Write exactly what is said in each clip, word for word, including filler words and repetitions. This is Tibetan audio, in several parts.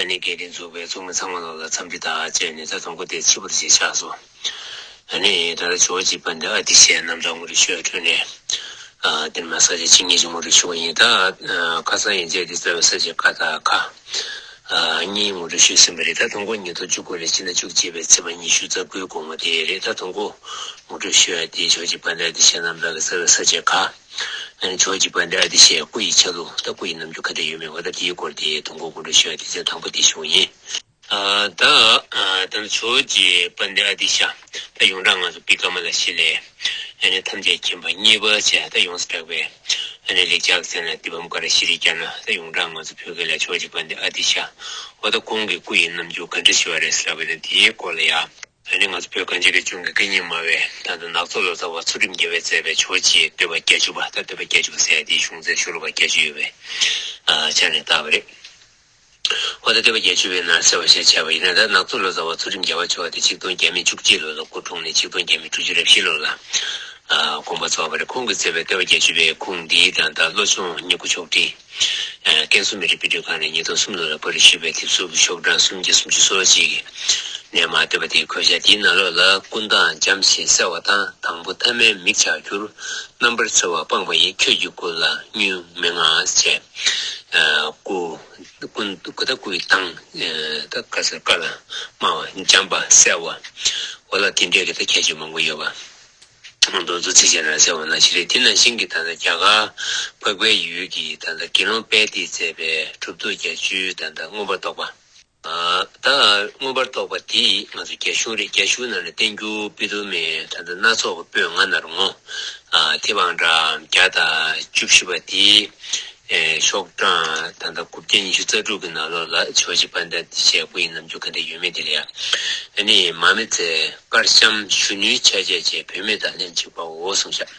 ཨ་ནི་དགེ་ལྡན་ཚོགས་པའི་ཚོགས་མི་ཚང་མ་ལོག་ལ་འཚམས་འདྲི་དང་བཅས་ནས་ད་དང་པོ་དེ་ཕྱི་པོ་དེ་ཅིག་ཆགས་སོང་། ཨ་ནི་ད་ལྟ་ཇོ་བོ་རྗེ་དཔལ་ལྡན་ཨ་ཏི་ཤའི་རྣམ་ཐར་ངོ་སྤྲོད་ཞུ་ཡ་འཕྲོས་ནས། ཨ་དེ་མ་ས་ཆ་ཆིག་ཉིས་ཅིག་ངོ་སྤྲོད་ཞུ་བ་ཡིན། ད་ཨ་ཁ་སང་ཡན་ཆད་དེ་རྩ་བའི་ས་བཅད་ཀ་དང་ཁ་ཨ་གཉིས་ངོ་སྤྲོད་ཞུས་ཟིན་པ་རེད། ད་དང་པོ་ཉིས་སྟོང་བཅུ་དགུ་ལོའི་ཕྱི་ཟླ་བཅུ་གཅིག་པའི་ཚེས་པ་ཉི་ཤུ་རྩ་དགུའི་དགོང་མོ་དེ་རེད། ད་དང་པོ་ངོ་སྤྲོད་ཞུ་ཡ་དེ་ཇོ་བོ་རྗེ་དཔལ་ལྡན་ཨ་ཏི་ཤའི་རྣམ་ཐར་གྱི་རྩ་བའི་ས་བཅད་ཀ་ཨ་ནི་ཇོ་བོ་རྗེ་དཔལ་ལྡན་ཨ་ཏི་ཤའི་སྐུ་ཡི་ཆ་ལུགས་དང་སྐུ་ཡི་རྣམ་འགྱུར་ག་འདྲ་ཡོད་མེད་པ་དང་དེའི་སྐོར་དེ་དང་པོ་ངོ་སྤྲོད་ཞུ་ཡ་དེ་ཚེ་དང་པོ་དེ་ཞུ་བ་ཡིན། ཨ་ད་ཨ་ད་ཇོ་བོ་རྗེ་དཔལ་ལྡན་ཨ་ཏི་ཤ་ད་ཡོངས་གྲགས་ང་ཚོ་བི་ཀ་མ་ལ་ཤི་ལའི་ཨ་ནི་ཐམས་ཅད་མཁྱེན་པ་གཉིས་པ་བྱས་ད་ཡོངས་སུ་གྲགས་པའི་ཨ་ནི་ལེགས་སྦྱར་གྱི་མཚན་ལ་དཱི་པཾ་ཀ་ར་ཤྲཱི་ཛྙཱ་ན། ད་ཡོངས་གྲགས་ང་ཚོ་བོད་སྐད་ལ་ཇོ་བོ་རྗེ་དཔལ་ལྡན་ཨ་ཏི་ཤ། འོ་ད་ཁོང་གི་སྐུ་ཡི་རྣམ་འགྱུར་ག་འདྲ་ཞིག་ཡོད་རེད་ཟེར་བ་ཡིན་ན་དེའི་སྐོར་ལ་ཡ། ཨ་ནི་ང་ཚོ་བོད་གངས་ཅན་གྱི་ལྗོངས་ཀྱི་སྐད་གཉིས་སྨྲ་བའི་ད་ལྟ་ནག་ཚོ་ལོ་ཙཱ་བ་ཚུལ་ཁྲིམས་རྒྱལ་བས་མཛད་པའི་ཇོ་བོ་རྗེའི་བསྟོད་པ་བརྒྱད་ཅུ་པ། ད་བསྟོད་པ་བརྒྱད་ཅུ་པ་ཟེར་ཡ་དེའི་གཞུང་ཚད་ཤོ་ལོ་ཀ་བརྒྱད་ཅུ་ཡོད་པའི་ཨ་ཆ་ནས་བཏགས་པ་རེད། འོ་ད་བསྟོད་པ་བརྒྱད་ཅུ་པའི་ནང་གསལ་བ་བཤད་བྱས་པ་ཡིན་ན། ད་ནག་ཚོ་ལོ་ཙཱ་བ་ཚུལ་ཁྲིམས་རྒྱལ་བ་མཆོག་དེ་ཆིག་སྟོང་བརྒྱ་མེད་བཅུ་གཅིག་ལོ་ལ་སྐུ་འཁྲུངས་ནས་ཆིག་སྟོང་བརྒྱ་མེད་དྲུག་ཅུ་རེ་བཞི་ལོ་ལ་ཨ་དགོངས་པ་རྫོགས་པ་རེད། ཁོང་གིས་མཛད་པའི་བསྟོད་པ་བརྒྱད་ཅུ་པའི་ཁུངས་འདིའི་དང་ད་བློ་སྦྱོང་བསྙེན་བཀུར་ཕྱོགས་སྒྲིག་ཨ་ཀན་སུའུ་མི་རིགས་དཔེ་སྐྲུན་ཁང་ནས་ཉིས་སྟོང་གསུམ་ལོ་ལ་པར་སྐྲུན་ཞུས་པའི་དེབ་གཟུགས་ཀྱི་ཤོག་གྲངས་སུམ་བརྒྱ་སུམ་ཅུ་སོ་གཅིག་ནས་མར་བསྟོད་པ་དེའི་གོ་བྱ་དེའི་ནང་ལོགས་ལ་ཀུན་བཏང་འཇམ་ཞིང་གསལ་བ་དང་། དང་པོ་ཐ་མལ་མིག་ཆགས་འགྱུར། རྣམ་པར་འཚེ་བ་སྤངས་པ་ཡིས། ཁྱོད་ཀྱི་སྐུ་ལ་གཉུག་མི་མངའ་ཞེས། ཨ་སྐུ་ཀུན་ཀུ་ད་སྐུ་ཡི་མདངས་ཨ་ད་ག་ས་ཀ་ལ་སྨྲ་བ་འཇམ་པ་གསལ་བ་འོ་ལ་དེ་འདྲའི་གི་ད་ཁྱད་ཆོས་མང་པོ་ཡོད་པ། མདོ་མཛོད་ཚིགས་བཅད་ནང་གསལ་བ་ནང་བཞིན་རེད། དེ་ནང་བཞིན་གྱི་ད་ལྟ་རྒྱ་གར་འཕགས་པའི་ཡུལ་གྱི་ད་ལྟ་དགེ་སློང་དཔལ་ཏིས་མཛད་པའི་གྲུབ་ཐོབ་བརྒྱད་ཅུའི་ད་ལྟ་མངོན་པར་རྟོགས་པ། ཨ་ད་མངོན་པར་རྟོགས་པ་དེ་ང་ཚོ་རྒྱ་གཞུང་རེད། རྒྱ་གཞུང་ནང་ནས་བསྟན་འགྱུར་པི་ཏོ་མའི་ད་ལྟ་སྣ་ཚོགས་ཀྱི་པོད་ལྔ་ནང་ངོ་། ཨ་དེ་བང་སྒྲ་བརྒྱ་དང་བཅུ་བཞི་པ་དེ། ཨེ་ཤོག་གྲངས་ད་ལྟ་དགུ་བརྒྱ་ཉི་ཤུ་རྩ་དྲུག་གི་ནང་ལོགས་ལ་ཇོ་བོ་རྗེ་དཔལ་ལྡན་ཨ་ཏི་ཤའི་སྐུ་ཡི་རྣམ་འགྱུར་ག་འདྲ་ཡོད་མེད་དེ་ལ་ཡ། ཨ་ནི་མར་མེ་མཛད་དཀར་ཤམ་གཞོན་ནུའི་ཆ་བྱད་ཅན། བུད་མེད་དང་ལྷན་ཅིག་པའོ་གསུངས་ཤག་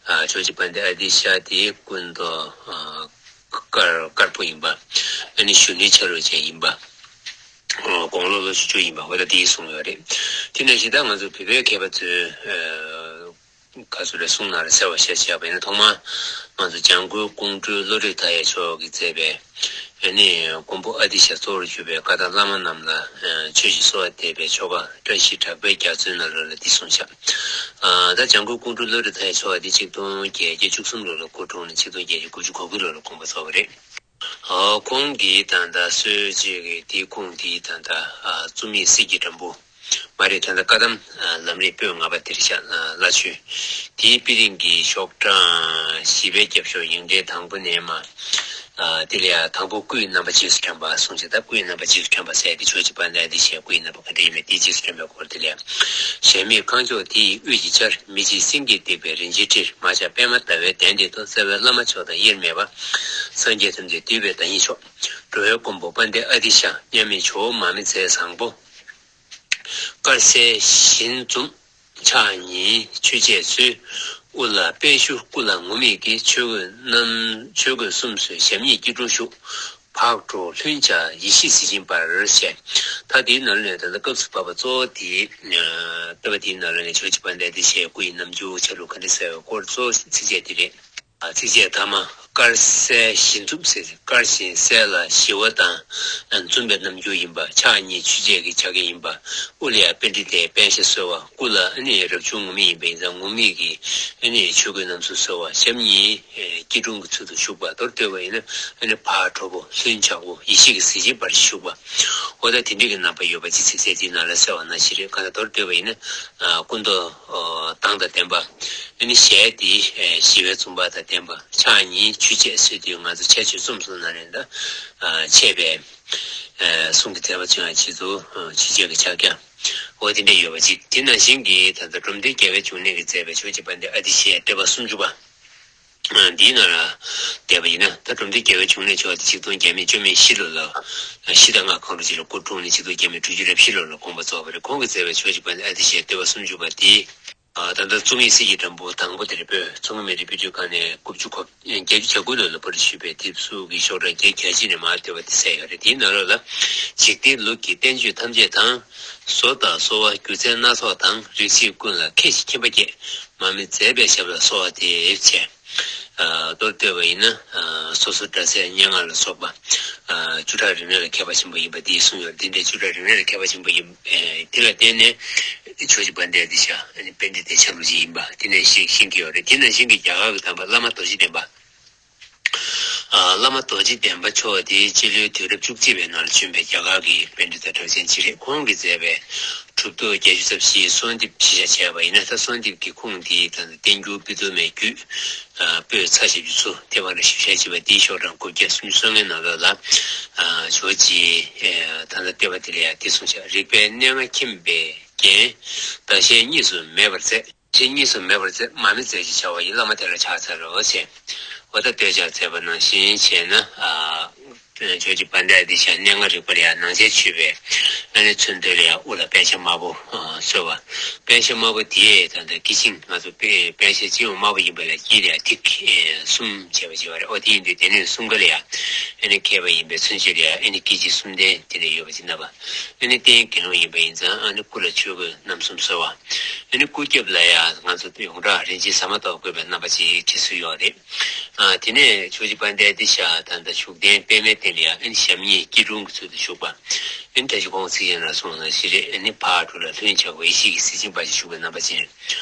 ཨ་ཇོ་བོ་རྗེ་དཔལ་ལྡན་ཨ་ཏི་ཤ་དེ་ཀུན་ཏུ་ཨ་དཀར་དཀར་པོ་ཡིན་པ། ཨ་ནི་གཞོན་ནུའི་ཆ་རོགས་ཅན་ཡིན་པ། ཨ་དགུང་ལོ་ལོ་བཅུ་བཅུ་ཡིན་པ་འོ་ད་དེ་གསུངས་ཡོད་རེད། དེ་ནང་བཞིན་ད་ང་ཚོ་བོད་པའི་མཁས་པ་ཚོས་ཨ་ག་ཚོད་རེ་གསུང་ན་རེ་གསལ་བ་བཤད་བྱས་པ་ཡིན་ན། ཐོག་མར་ང་ཚོ་འཇམ་མགོན་ཀོང་སྤྲུལ་བློ་གྲོས་མཐའ་ཡས་མཆོག་གིས་མཛད་པའི་ཨ་ནི་མགོན་པོ་ཨ་ཏི་ཤ་གཙོ་བོར་གྱུར་པའི་བཀའ་དང་བླ་མ་རྣམས་ལ་ཆོས་ཀྱི་གསོལ་བ་འདེབས་པའི་ཆོ་ག་བཀྲ་ཤིས་གྲགས་པའི་རྒྱ་མཚོའི་ནང་ལོགས་ལ་འདི་གསུངས་ཤག་ཨ་ད་འཇམ་མགོན་ཀོང་སྤྲུལ་བློ་གྲོས་མཐའ་ཡས་མཆོག་འདི་ཆིག་སྟོང་བརྒྱད་བརྒྱ་བཅུ་གསུམ་ལོ་ལ་སྐུ་འཁྲུངས་ནས་ཆིག་སྟོང་བརྒྱད་བརྒྱ་དགུ་བཅུ་གོ་དགུ་ལོ་ལ་དགོངས་པ་རྫོགས་པ་རེད། ཨ་ཁོང་གིས་ད་ལྟ་སྲོལ་ཅིག་གི་དེའི་ཁུངས་དེའི་ད་ལྟ་ཨ་རྩོམ་ཡིག་གསེར་གྱི་སྦྲམ་བུ་མ་རེད། ད་ལྟ་བཀའ་གདམས་ཨ་ལམ་རིམ་པོད་ལྔ་པ་དེར་བཞག་ཨ་བླ་མཆོད་དེའི་དཔེ་རིང་གི་ཤོག་གྲངས་བཞི་པའི་རྒྱབ་ཤོག་ཡིག་ཕྲེང་དང་པོ་ནས་མར་ཨ་དེ་ལ་ཡ་དང་པོ་སྐུའི་རྣམ་པ་རྗེས་སུ་དྲན་པ་གསུངས་ཤག་ད་སྐུའི་རྣམ་པ་རྗེས་སུ་དྲན་པ་ཟེར་ཡ་དེ་ཇོ་བོ་རྗེ་དཔལ་ལྡན་ཨ་ཏི་ཤའི་སྐུའི་རྣམ་པ་ག་འདྲ་ཡིན་མིན་དེ་རྗེས་སུ་དྲན་པའི་སྐོར་དེ་ལ་ཡ། གཞལ་མེད་ཁང་ཆེན་དེ་ཡི་དབུས་ཀྱི་ཆར། མི་ཕྱེད་སེང་གེས་བཏེགས་པའི་རིན་ཆེན་ཁྲིར། མ་ཆགས་པད་མ་ཟླ་བའི་གདན་འདི་དང་། རྩ་བའི་བླ་མ་མཆོག་དང་དབྱེར་མེད་པ། སངས་རྒྱས་ཐམས་ཅད་འདུས་པའི་བདག་ཉིད་མཆོག་འགྲོ་བའི་མགོན་པོ་དཔལ་ལྡན་ཨ་ཏི་ཤ། མཉམ་མེད་ཇོ་བོ་མར་མེ་མཛད་བཟང་པོ། དཀར་གསལ་ཞིང་འཛུམ་ཕྱག་གཉིས་ཆུ་སྐྱེས་གསོལ། དབུ་ལ་པད་ཞུ་སྐུ་ལ་ངུར་སྨྲིག་གི། ཆོས་གོས་རྣམས་ཆོས་གོས་གསུམ་བཟོས་ཞབས་གཉིས་སྐྱིལ་ཀྲུང་བཞུགས། བག་དྲོ་ལྷུན་ཆགས་ཡེ་ཤེས་གཟི་བྱིན་འབར་ཞེས། ད་དེའི་ནང་ལོགས་ནས་ད་ལྟ་སྐབས་སུ་བབས་པ་གཙོ་བོ་དེ། ཨ་བསྟོད་པ་དེའི་ནང་ལོགས་ནས་ཇོ་བོ་རྗེ་དཔལ་ལྡན་ཨ་ཏི་ཤའི་སྐུ་ཡི་རྣམ་འགྱུར་ཆ་ལུགས་ག་འདྲ་གསལ་བའི་སྐོར་གཙོ་བོ་ཚིགས་བཅད་དེ་རེད། ཨ་ཚིགས་བཅད་ཐ་མ་དཀར་གསལ་ཞིང་འཛུམ་ཟེར། དཀར་ཞིང་གསལ་ལ་ཞི་བ་དང་འཛུམ་པའི་རྣམ་འགྱུར་ཡིན་པ། ཕྱག་གཉིས་ཆུ་སྐྱེས་ཀྱི་ཕྱག་རྒྱ་ཡིན་པ། དབུ་ལ་ཡང་པཎྜི་ཏའི་པཎ་ཞྭ་གསོལ་བ། སྐུ་ལ་ཨ་ནི་རབ་བྱུང་ངུར་སྨྲིག་ཡིན་པ་ཡིན་ཙང་ངུར་སྨྲིག་གི་ཨ་ནི་ཆོས་གོས་རྣམ་གསུམ་གསོལ་བ། ཞབས་གཉིས་སྐྱིལ་ཀྲུང་གི་ཚུལ་དུ་བཞུགས་པ། མདོར་བསྡུས་པ་ཡིན་ན་ཨ་ནི་བག་དྲོ་པོ་ལྷུན་ཆགས་པོ་ཡེ་ཤེས་ཀྱི་གཟི་བྱིན་འབར་ཞིང་བཞུགས་པ། འོ་ད་དེ་འདྲའི་གི་རྣམ་པ་ཡོད་པ་ཅིག་ཚིགས་བཅད་དེའི་ནང་ལ་གསལ་བ་ནང་བཞིན་རེད། གང་ལྟར་མདོར་བསྡུས་པ་ཡིན་ན་ཨ་སྐུ་མདོག་ཨ་མདངས་དང་ལྡན་པ། ཨ་ནི་ཞལ་དེ་ཨ་ཞི་བའི་འཛུམ་བག་དང་ལྡན་པ། ཕྱག་གཉིས་ཆུ་སྐྱེས་གསོལ་དུས་ང་ཚོ་ཁྱད་ཆོས་རྩོམ་གསུམ་ནང་ནས་ད་ཨ་འཆད་པའི་ཨ་གསུང་གི་མཛད་པ་ཚུན་ཆད་དུ་ཨ་ཆུ་སྐྱེས་ཀྱི་ཕྱག་རྒྱ། འོ་དེ་འདྲ་ཡོད་པ་ཅིག་དེ་ནང་བཞིན་གྱི་ད་ལྟ་འབྲོམ་སྟོན་རྒྱལ་བའི་འབྱུང་གནས་ཀྱིས་མཛད་པའི་ཇོ་བོ་རྗེ་དཔལ་ལྡན་ཨ་ཏི་ཤའི་བསྟོད་པ་སུམ་ཅུ་པ། འདིའི་ནང་ལ་བལྟས་པ་ཡིན་ན་ད་འབྲོམ་སྟོན་རྒྱལ་བའི་འབྱུང་གནས་ཆེ་བ་དེ་ཆིག་སྟོང་བརྒྱ་མེད་བཅུ་མེད་བཞི་ལོ་ལ་གཞི་རྟ་རྔ་གངས་རི་བྱེ་ལ་སྐུ་འཁྲུངས་ནས་ཆིག་སྟོང་བརྒྱ་མེད་དྲུག་ཅུ་རེ་བཞི་ལོ་ལ་དགོངས་པ་རྫོགས་པ་རེད། ཁོང་གིས་མཛད་པའི་ཇོ་བོ་རྗེ་དཔལ་ལྡན་ཨ་ཏི་ཤའི་བསྟོད་པ་སུམ་ཅུ་པ་དེ། ད་ལྟ་རྩོམ་ཡིག་གསེར་གྱི་སྦྲམ་བུ་དང་པོ་དེ་རེད། བོད་རྩོམ་མི་རིགས་དཔེ་སྐྲུན་ཁང་ནས་དགུ་བཅུ་གོ་བརྒྱད་ཅུ་གྱ་དགུ་ལོ་ལ་པར་ཞུས་པའི་དེབ་གཟུགས་ཀྱི་ཤོག་གྲངས་བརྒྱད་བརྒྱད་ཅུ་ནས་མར་བསྟོད་པ་དེ་གསལ་ཡོད་རེད། དེའི་ནང་ལོགས་ལ་འཇིག་རྟེན་ལུགས་ཀྱི་བསྟན་བཅོས་ཐམས་ཅད་དང་། བཟོ་དང་གསོ་བ་སྒྱུ་རྩལ་སྣ་ཚོགས་དང་། རིགས་གཅིག་ཀུན་ལ་མཁས་ཤིང་མཁྱེན་པ་བསྐྱེད། མར་མེ་མཛད་པའི་ཞབས་ལ་གསོལ་བ་འདེབས་བྱས། མདོར་བསྡུས་པ་ཡིན་ན། སོ་སོ་སྒྲ་ཚད་སྙན་ངག་ལ་སོགས་པ། བཅུ་ཕྲག་རིམས་ནད་ལ་མཁས་པ་ཆེན་པོ་ཡིན་པ་འདི་གསུངས་ཡོད། འདི་འདྲའི་བཅུ་ཕྲག་རིམས་ནད་ལ་མཁས་པ་ཆེན་པོ་ཡིན། དེ་ལ་བརྟེན་ནས་ཇོ་བོ་རྗེ་དཔལ་ལྡན་ཨ་ཏི་ཤ་ཨ་ནི་པཎྜི་ཏའི་ཆ་ལུགས་ཅིག་ཡིན་པ་དེ་ནས་ཤེས་ཤེས་ཀྱི་ཡོད་རེད། དེ་ནང་བཞིན་གྱི་རྒྱ་གར་གྱི་དམ་པ་བླ་མ་རྡོ་རྗེ་གདན་པ། བླ་མ་རྡོ་རྗེ་གདན་པ་མཆོག་དེ་སྤྱི་ལོའི་དུས་རབས་བཅུ་གཅིག་པའི་ནང་ལ་བྱོན་པའི་རྒྱ་གར་གྱི་པཎྜི་ཏ་གྲགས་ཅན་ཅིག་རེད། ཁོང་གིས་མཛད་པའི་གྲུབ་ཐོབ་བརྒྱད་ཅུ་རྩ་བཞིའི་གསོལ་འདེབས་ཕྱི་བཤད་བྱས་པ་ཡིན་ན། ད་གསོལ་འདེབས་ཀྱི་ཁུངས་དེ་ད་ལྟ་བསྟན་འགྱུར་དཔེ་རྫུན་མའི་རྒྱུད། པོད་ཚ་ཞབས་ཀྱུ་ཚུ་དེ་བར་ཞིབ་བཤད་བྱས་པ་འདིའི་ཤོག་གྲངས་དགུ་བརྒྱ་སུམ་ཅུ་སོ་ལྔའི་ནང་ལོགས་ལ། ཇོ་བོ་རྗེ་ད་ལྟ་བསྟོད་པ་དེ་ལ་ཡང་འདི་གསུངས་བཞག་རིག་པའི་གནས་ལྔ་མཁྱེན་པའི་རྒྱན། བདག་གཞན་གཉིས་སུ་མེད་པར་མཛད། གཞན་གཉིས་སུ་མེད་པར་མཛད། མ་མི་མཛད་ཅེས་བྱ་བ་ཡི་བླ་མ་དེ་ལ་ཕྱག་འཚལ་ལོ་ཞེས། འོ་ད་བསྟོད་ཕྱག་མཛད་པ་ནང་བཞིན་བྱས་ན། ཇོ་བོ་རྗེ་དཔལ་ལྡན་ཨ་ཏི་ཤ་གནས་ལྔ་རིག་པ་ལ་ཡང་ནང་བྱན་ཆུད་པའི་ཨ་ནི་ཚོན་མདོག་ལ་ཡང་དབུ་ལ་པད་ཤག་དམར་པོ་གསོལ་བ། པད་ཤག་དམར་པོ་དེ་ད་ལྟ་སྐྱེས་ཆེན་ང་ཚོ་པད་པད་ཤག་སྤྱི་ཡོངས་དམར་པོ་ཡིན་པ་ལ་དཀྱིལ་ལ་ཡང་ཐིག་གསུམ་བྱས་པ་བྱས་པ་རེད། འོ་དེ་ཡིན་དུས་དེ་ནས་གསུམ་ཀ་ལ་ཡང་ཨ་ནི་མཁས་པ་ཡིན་པའི་མཚོན་བྱེད་ལ་ཡང་ཨ་ནི་སྐྱེ་མཆེད་གསུམ་ལྡན་དེ་འདྲ་ཡོད་པ་ཅིག་ན་བ། ཨ་ནི་རྟེན་དགེ་སློང་ཡིན་པ་ཡིན་ཙང་ཨ་ནི་སྐུ་ལ་ཆོས་གོས་རྣམ་གསུམ་གསོལ་བ། ཨ་ནི་སྐུ་རྒྱབ་ལ་ཡང་ང་ཚོ་ཡོངས་གྲགས་རིན་ཆེན་ཟ་མ་ཏོག་བཀོད་པའི་རྣམ་པ་ཅིག་བྲིས་སྲོལ་ཡོད་རེད། ཨ་དེ་ནས་ཇོ་བོ་རྗེ་དཔལ་ལྡན་ཨ་ཏི་ཤ་ད་ལྟ་བཞུགས་གདན་པདྨའི་སྟེང་ལ་ཡང་ཨ་ནི་ཞབས་གཉིས་སྐྱིལ་ཀྲུང་གི་ཚུལ་དུ་བཞུགས་པ། ཨ་ནི་བཀྲ་ཤིས་ཁོང་ཚིག་ཅན་ལ་སོང་ན་ཞིག་རེད། ཨ་ནི་ཕར་འགྲོ་ལ་ལྷུན་ཆགས་པའི་ཡེ་ཤེས་ཀྱི་གཟི་བྱིན་འབར་ཞིང་བཞུགས་པའི་རྣམ་པ་ཅན།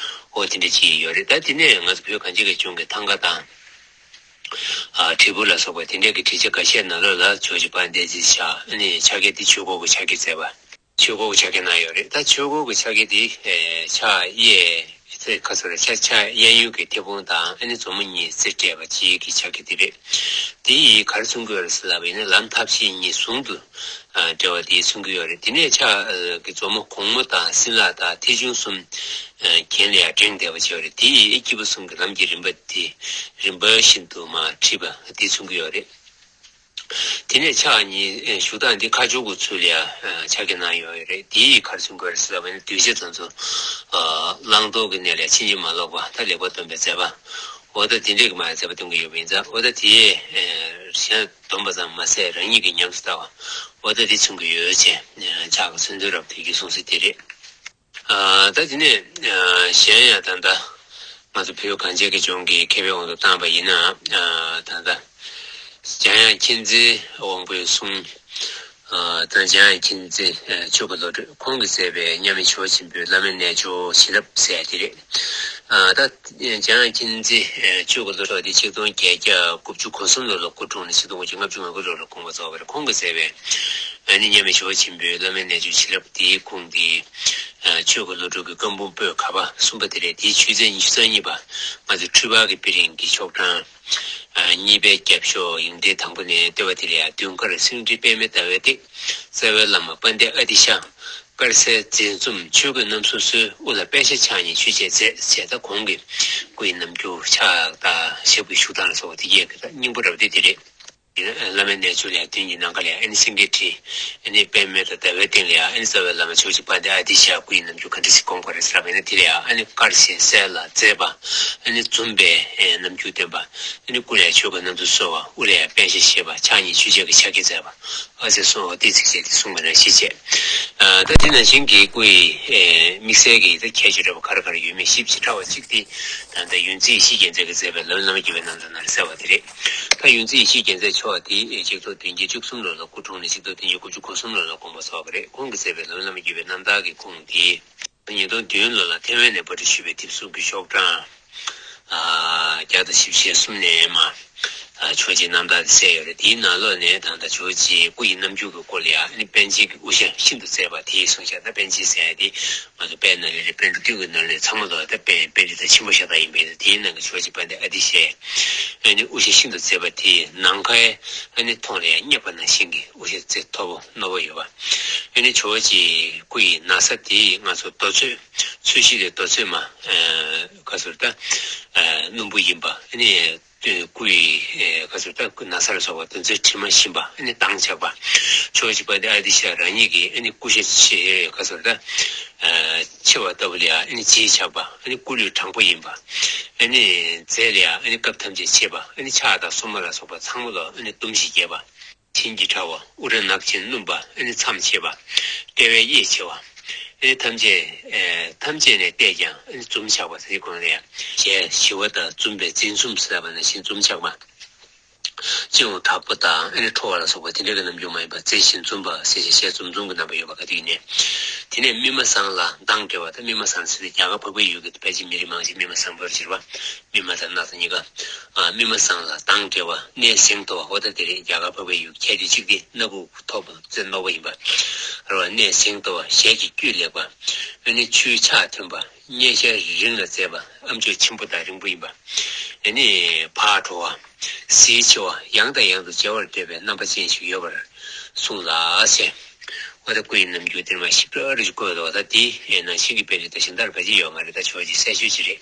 འོ་དེ་འདྲ་ཅིག་ཡོད་རེད། ད་དེ་ནས་ང་ཚོ་བོད་གངས་ཅན་གྱི་ལྗོངས་ཀྱི་ཐང་ག་དང་། ཨ་དྲིལ་བུ་ལ་སོགས་པ་དེ་འདྲ་གི་བྲིས་ཆ་འགའ་ཤས་ནང་ལོགས་ལ་ཇོ་བོ་རྗེ་དཔལ་ལྡན་ཨ་ཏི་ཤ་ཨ་ནི་ཕྱག་རྒྱ་འདི་ཆོས་འཁོར་གྱི་ཕྱག་རྒྱ་མཛད་པ། ཆོས་འཁོར་གྱི་ཕྱག་རྒྱ་གནང་ཡོད་རེད། ད་ཆོས་འཁོར་གྱི་ཕྱག་རྒྱ་འདི་ཕྱག་གཡས་ཚེ་ཁ་སོ་རེད། ཕྱག་ཕྱག་གཡས་གཡོན་གྱི་མཐེ་བོང་དང་ཨ་ནི་མཛུབ་མོ་གཉིས་རྩེ་སྤྲད་པ་གཅིག་གི་ཕྱག་རྒྱ་འདི་རེད། དེ་ཡིས་ག་རེ་མཚོན་གྱི་ཡོད་རེད་ཟེར་ལབ་པ་ཡིན་ན། ལམ་ཐབས་ཤེས་གཉིས་ཟུང་དུ་འབྲེལ་བ་དེ་མཚོན་གྱི་ཡོད་རེད། དེ་ནས་ཕྱག་གི་མཛུབ་མོ་གུང་མོ་དང་སྲིན་ལག་དང་མཐེ་ཆུང་གསུམ་གྱེན་ལ་ཡང་བསྒྲེངས་བསྡད་པ་བྱས་པ་རེད། དེ་ཡིས་སྐྱེས་བུ་གསུམ་གྱི་ལམ་གྱི་རིམ་པ་དེ་རིམ་པ་བཞིན་དུ་མར་ཁྲིད་པ་དེ་མཚོན་གྱི་ཡོད་རེད། དེ་ནས་ཕྱག་གཉིས་བཞུགས་སྟངས་འདི་ཁ་སྦྱོར་གྱི་ཚུལ་ལ་ཡང་ཕྱག་རྒྱ་གནང་ཡོད་རེད། དེ་ཡིས་ག་རེ་མཚོན་གྱི་ཡོད་རེད་ཟེར་བ་ཡིན་ན། གདུལ་བྱ་དེ་ཚོ་བླང་དོར་གྱི་གནས་ལ་ཕྱིན་ཅི་མ་ལོག་པ་དང་ལེགས་པར་སྡོམ་པའི་མཛད་པ། འོ་ད་དེ་འདྲའི་གི་མ་མཛད་པ་སྟོན་གྱི་ཡོད་པ་ཡིན་ཙང་། འོ་ད་དེ་གཞན་སྡོམ་པ་ཙམ་མ་ཟད་རང་ཉིད་ཀྱིས་ཉམས་སུ་བསྟར་བ། འོ་ད་དེ་མཚོན་གྱི་ཡོད་ཅེས་ཕྱག་གི་མཚོན་དོན་རབ་ཏུ་བརྗོད་གསུངས་ས་དེ་རེད། ཨ་ད་དེ་ནས་ཨ་གཞན་ཡང་ད་ལྟ་ང་ཚོ་བོད་གངས་ཅན་གྱི་ལྗོངས་ཀྱི་མཁས་པའི་དབང་དུ་བཏང་བ་ཡིན་ན། ཨ་ད་ལྟ་འཇམ་དབྱངས་མཁྱེན་བརྩེའི་དབང་པོའི་གསུང་། ཨ་ད་འཇམ་དབྱངས་མཁྱེན་བརྩེ་ཨ་ཆོས་ཀྱི་བློ་གྲོས་ཁོང་གིས་མཛད་པའི་མཉམ་མེད་ཞི་བ་ཆེན་པོའི་བླ་མའི་རྣལ་འབྱོར་བྱིན་རླབས་ཟེར་ཡ་དེ་རེད། ཨ་ད་འཇམ་དབྱངས་མཁྱེན་བརྩེ་ཨ་ཆོས་ཀྱི་བློ་གྲོས་དེ་ཆིག་སྟོང་བརྒྱད་བརྒྱ་དགུ་བཅུ་གོ་གསུམ་ལོ་ལ་སྐུ་འཁྲུངས་ནས་ཆིག་སྟོང་དགུ་བརྒྱ་ལྔ་བཅུ་ང་དགུ་ལོ་ལ་དགོངས་པ་རྫོགས་པ་རེད། ཁོང་གིས་མཛད་པའི་ཨ་ནི་མཉམ་མེད་ཞི་བ་ཆེན་པོའི་བླ་མའི་རྣལ་འབྱོར་བྱིན་རླབས་དེའི་ཁུངས་དེ། ཨ་ཆོས་ཀྱི་བློ་གྲོས་ཀྱི་བཀའ་འབུམ་པོད་ཁ་པ་གསུམ་པ་དེ་རེད། དེའི་ཆོས་ཚན་ཉི་ཤུ་རྩ་གཉིས་པ། ང་ཚོ་འཁྲུལ་པ་གི་དཔེ་རིང་གི་ཤོག་གྲངས་ཨ་གཉིས་པའི་རྒྱབ་ཤོག་ཡོན་ཏན་དང་པོ་ནས་བསྟོད་པ་དེ་ལ་ཡང་། མདུན་མཁར་སེང་ཁྲི་པདྨའི་ཟླ་བའི་སྟེང་། རྩ་བའི་བླ་མ་དཔལ་ལྡན་ཨ་ཏི་ཤ། དཀར་གསལ་མཛེས་འཛུམ་ཆོས་གོས་རྣམ་གསུམ་གསོལ། དབུ་ལ་པད་ཤག་ཕྱག་གཉིས་ཆུ་སྐྱེས་མཛད་ཅེས། ད་གོང་གི་སྐུ་ཡི་རྣམ་འགྱུར་ཕྱག་དང་ཞབས་ཀྱི་བཞུགས་སྟངས་ལ་སོགས་པ་དེ་གས་ཀྱི་ད་སྙིང་པོ་རབ་སྡེ་དེ་རེད། ཡིན་ན་བླ་མའི་རྣལ་འབྱོར་ལ་ཡང་མདུན་གྱི་ནམ་མཁའ་ལ་ཡང་ཨ་ནི་སེང་གེའི་ཁྲི། ཨ་ནི་པདྨའི་དང་ཟླ་བའི་སྟེང་ལ་ཡང་ཨ་ནི་རྩ་བའི་བླ་མ་ཇོ་བོ་རྗེ་དཔལ་ལྡན་ཨ་ཏི་ཤ་སྐུ་ཡི་རྣམ་འགྱུར་ག་འདྲ་ཞིག་བསྒོམ་དགོས་རེད་ཟེར་བ་ཡིན་ན། དེ་ལ་ཡང་ཨ་ནི་དཀར་ཞིང་གསལ་ལ་མཛེས་པ། ཨ་ནི་འཛུམ་པའི་རྣམ་འགྱུར་སྟོན་པ། ཨ་ནི་སྐུ་ལ་ཡང་ཆོས་གོས་རྣམ་གསུམ་གསོལ་བ། དབུ་ལ་ཡང་པད་ཤག་བཞེས་པ། ཕྱག་གཉིས་ཆུ་སྐྱེས་ཀྱི་ཕྱག་རྒྱ་མཛད་པ། ཨ་ཟེར་གསུངས་པ་དེ་ཚིགས་བཅད་དེ་གསུངས་པ་ནང་བཞིན་བྱས། ཨ་ད་དེ་ནང་བཞིན་གྱི་སྐུ་ཡི་ཨེ་དམིགས་བསལ་གྱི་ད་ཁྱད་ཆོས་འདྲ་བ་ག་རེ་ག་རེ་ཡོད་མེད་ཞིབ་ཅིང་ཕྲ་བ་གཅིག་དེ་ད་ལྟ་ཡོངས་འཛིན་ཡེ་ཤེས་རྒྱལ་མཚན་གྱིས་མཛད་པའི་ལམ་བླ་མ་བརྒྱུད་པའི་རྣམ་ཐར་ནང་ལ་གསལ་བ་དེ་རེད། ད་ཡོངས་འཛིན་ཡེ་ཤེས་རྒྱལ་མཚན་མཆོག་དེ་ཆིག་སྟོང་བདུན་བརྒྱ་བཅུ་གསུམ་ལོ་ལ་སྐུ་འཁྲུངས་ནས་ཆིག་སྟོང་བདུན་བརྒྱ་དགུ་བཅུ་གོ་གསུམ་ལོ་ལ་དགོངས་པ་རྫོགས་པ་རེད། ཁོང་གིས་མཛད་པའི་ལམ་བླ་མ་བརྒྱུད་པའི་རྣམ་ཐར་གྱི་ཁུངས་དེ། ཉིས་སྟོང་བདུན་ལོ་ལ་ཐེ་ཝན་ནས་པར་སྐྲུན་ཞུས་པའི་དེབ་གཟུགས་ཀྱི་ཤོག་གྲངས་ཨ་བརྒྱ་དང་བཞི་བཅུ་ཞེ་གསུམ་ནས་མར་ཨ་ཇོ་བོ་རྗེའི་རྣམ་ཐར་དེ་གསལ་ཡོད་རེད། དེའི་ནང་ལོགས་ནས་ད་ལྟ་ཇོ་བོ་རྗེའི་སྐུ་ཡི་རྣམ་འགྱུར་གྱི་སྐོར་ལ་ཡང་ཨ་ནི་པཎ་ཆེན་གྱི་དབུ་ཞྭ་ཤིན་ཏུ་མཛེས་པ་དེ་གསུངས་བཞག་ད་པཎ་ཆེན་ཟེར་ཡ་དེ་ང་ཚོ་དཔལ་ནཱ་ལེནྡྲའི་པཎ་གྲུབ་བསྟུན་གྱི་ནང་ལས་ཚང་མ་ལོག་ད་པཎ་པཎྜི་ཏ་ཆེན་པོ་ཤ་སྟག་ཡིན་པས། དེའི་ནང་གི་ཇོ་བོ་རྗེ་དཔལ་ལྡན་ཨ་ཏི་ཤའི་ཨ་ནི་དབུ་ཞྭ་ཤིན་ཏུ་མཛེས་པ་དེ་ནམ་མཁའི་ཨ་ནི་མཐོངས་ལ་ཡང་བསྙེགས་པ་ནང་བཞིན་གྱི་དབུ་ཞྭ་རྩེ་མཐོ་པོ་རྣོ་པོ་ཡོད་པ། ཨ་ནི་ཇོ་བོ་རྗེའི་སྐུ་ཡི་ན་བཟའ་དེ་ང་ཚོ་རྡོ་བཙོས། ཚོས་གཞི་དེ་རྡོ་བཙོས་མ། ཨ་ག་ཟེར་ད། ཨ་སྣུམ་པོ་ཡིན་པ། ཨ་ནི་སྐུ་ཡི་ཨ་ག་ཟེར་ད་སྐུ་ན་བཟའ་ལ་སོགས་པ་དེ་ཚོའི་དྲི་མ་ཞིམ་པ། ཨ་ནི་མདངས་ཆགས་པ། ཇོ་བོ་རྗེ་དཔལ་ལྡན་ཨ་ཏི་ཤ་རང་ཉིད་ཀྱི་ཨ་ནི་སྐུ་ཞབས་ཕྱེ་ག་ཟེར་ད། ཨ་ཕྱེ་བ་ལྟ་བུ་ལ་ཡང་ཨ་ནི་ལྗིད་ཆགས་པ། ཨ་ནི་སྐུ་ལུས་དྲང་པོ་ཡིན་པ། ཨ་ནི་རྫས་ལ་ཡང་ཨ་ནི་སྐབས་ཐམས་ཅད་མཆེད་པ། ཨ་ནི་ཕྱག་དང་སོར་མོ་ལ་སོགས་པ་ཚང་མ་ལ་ཨ་ནི་དུམ་ཞིག་རྒྱས་པ། བྱིན་གྱིས་ཕྲ་བ། དབུ་སྐྲ་ནག་ཅིང་སྣུམ་པ། ཨ་ནི་མཚམས་ཕྱེད་པ། ལྟེ་བའི་གཡས་ཕྱེ་བ། ཨེ་ཐམས་ཅད་ཨེ་ཐམས་ཅད་ནས་བལྟས་ཀྱང་ཨེ་འཛུམ་ཆགས་པ་ཟེར་གོང་ལས་ཡང་ཞལ་ཞི་བ་དང་འཛུམ་པའི་འཛིན་འཛུམ་ཟེར་བ་ནང་བཞིན་འཛུམ་ཆགས་པ། སྤྱི་ཡོངས་དྲག་པོ་དང་ཨེ་ཁྲོ་བ་ལ་སོགས་པ་དེ་འདྲ་གི་རྣམ་འགྱུར་མ་ཡིན་པ་མཛེས་ཤིང་འཛུམ་པ་ཟེར་ཞིང་ཞལ་འཛུམ་འཛུམ་གྱི་རྣམ་པ་ཡོད་པ་ག་དུས་ཡིན་ནའི། དེ་ནས་སྨིན་མ་བཟང་ལ་མདངས་བྲལ་བ་དང་སྨིན་མ་བཟང་ཟེར་དུས་རྒྱ་གར་འཕགས་པའི་ཡུལ་གྱི་ཕལ་ཆེར་མི་རིགས་མང་ཆེ་སྨིན་མ་བཟང་པོར་བྱེད་པ། སྨིན་མ་དང་སྣ་དང་གཉིས་ཀ་ཨ་སྨིན་མ་བཟང་ལ་མདངས་བྲལ་བ་གནས་ཟེངས་མཐོ་བ། འོ་ད་དེ་རེད། རྒྱ་གར་འཕགས་པའི་ཡུལ་ཁྱད་དེ་གཅིག་དེ་སྣ་ཁུག་མཐོ་པོ་རྩེ་རྣོ་པོ་ཡིན་པ། རེད་བ། གནས་ཟེངས་མཐོ་བ། ཞལ་གྱི་དཀྱུས་ལེགས་པ། ཨ་ནི་མཆུའི་ཕྱག་མཐོན་པ། སྙན་ཤལ་རིང་ལ་མཛེས་པ། ཨམ་ཅོག་ཆེན་པོ་དང་རིང་པོ་ཡིན་པ། ཨ་ནི་བག་དྲོ་བ། ཟིལ་ཆེ་བ། ཡང་དང་ཡང་དུ་མཇལ་བར་འདོད་པའི་རྣམ་པ་ཅན་ཞིག་ཡོད་པར་གསུངས་ལ་ཟེར། འོ་ད་སྐུ་ཡི་རྣམ་འགྱུར་དེར་མ་ཞིབ་ཕྲ་རེ་ཞིག་བཀོད་འདུག་ད་དེ་ནང་བཞིན་གྱི་དཔེ་རིས་ད་གཞན་དག་ཕལ་ཆེར་ཡོད་མ་རེད། ད་ཇོ་བོ་རྗེ་གསལ་ཤོས་ཅིག་རེད།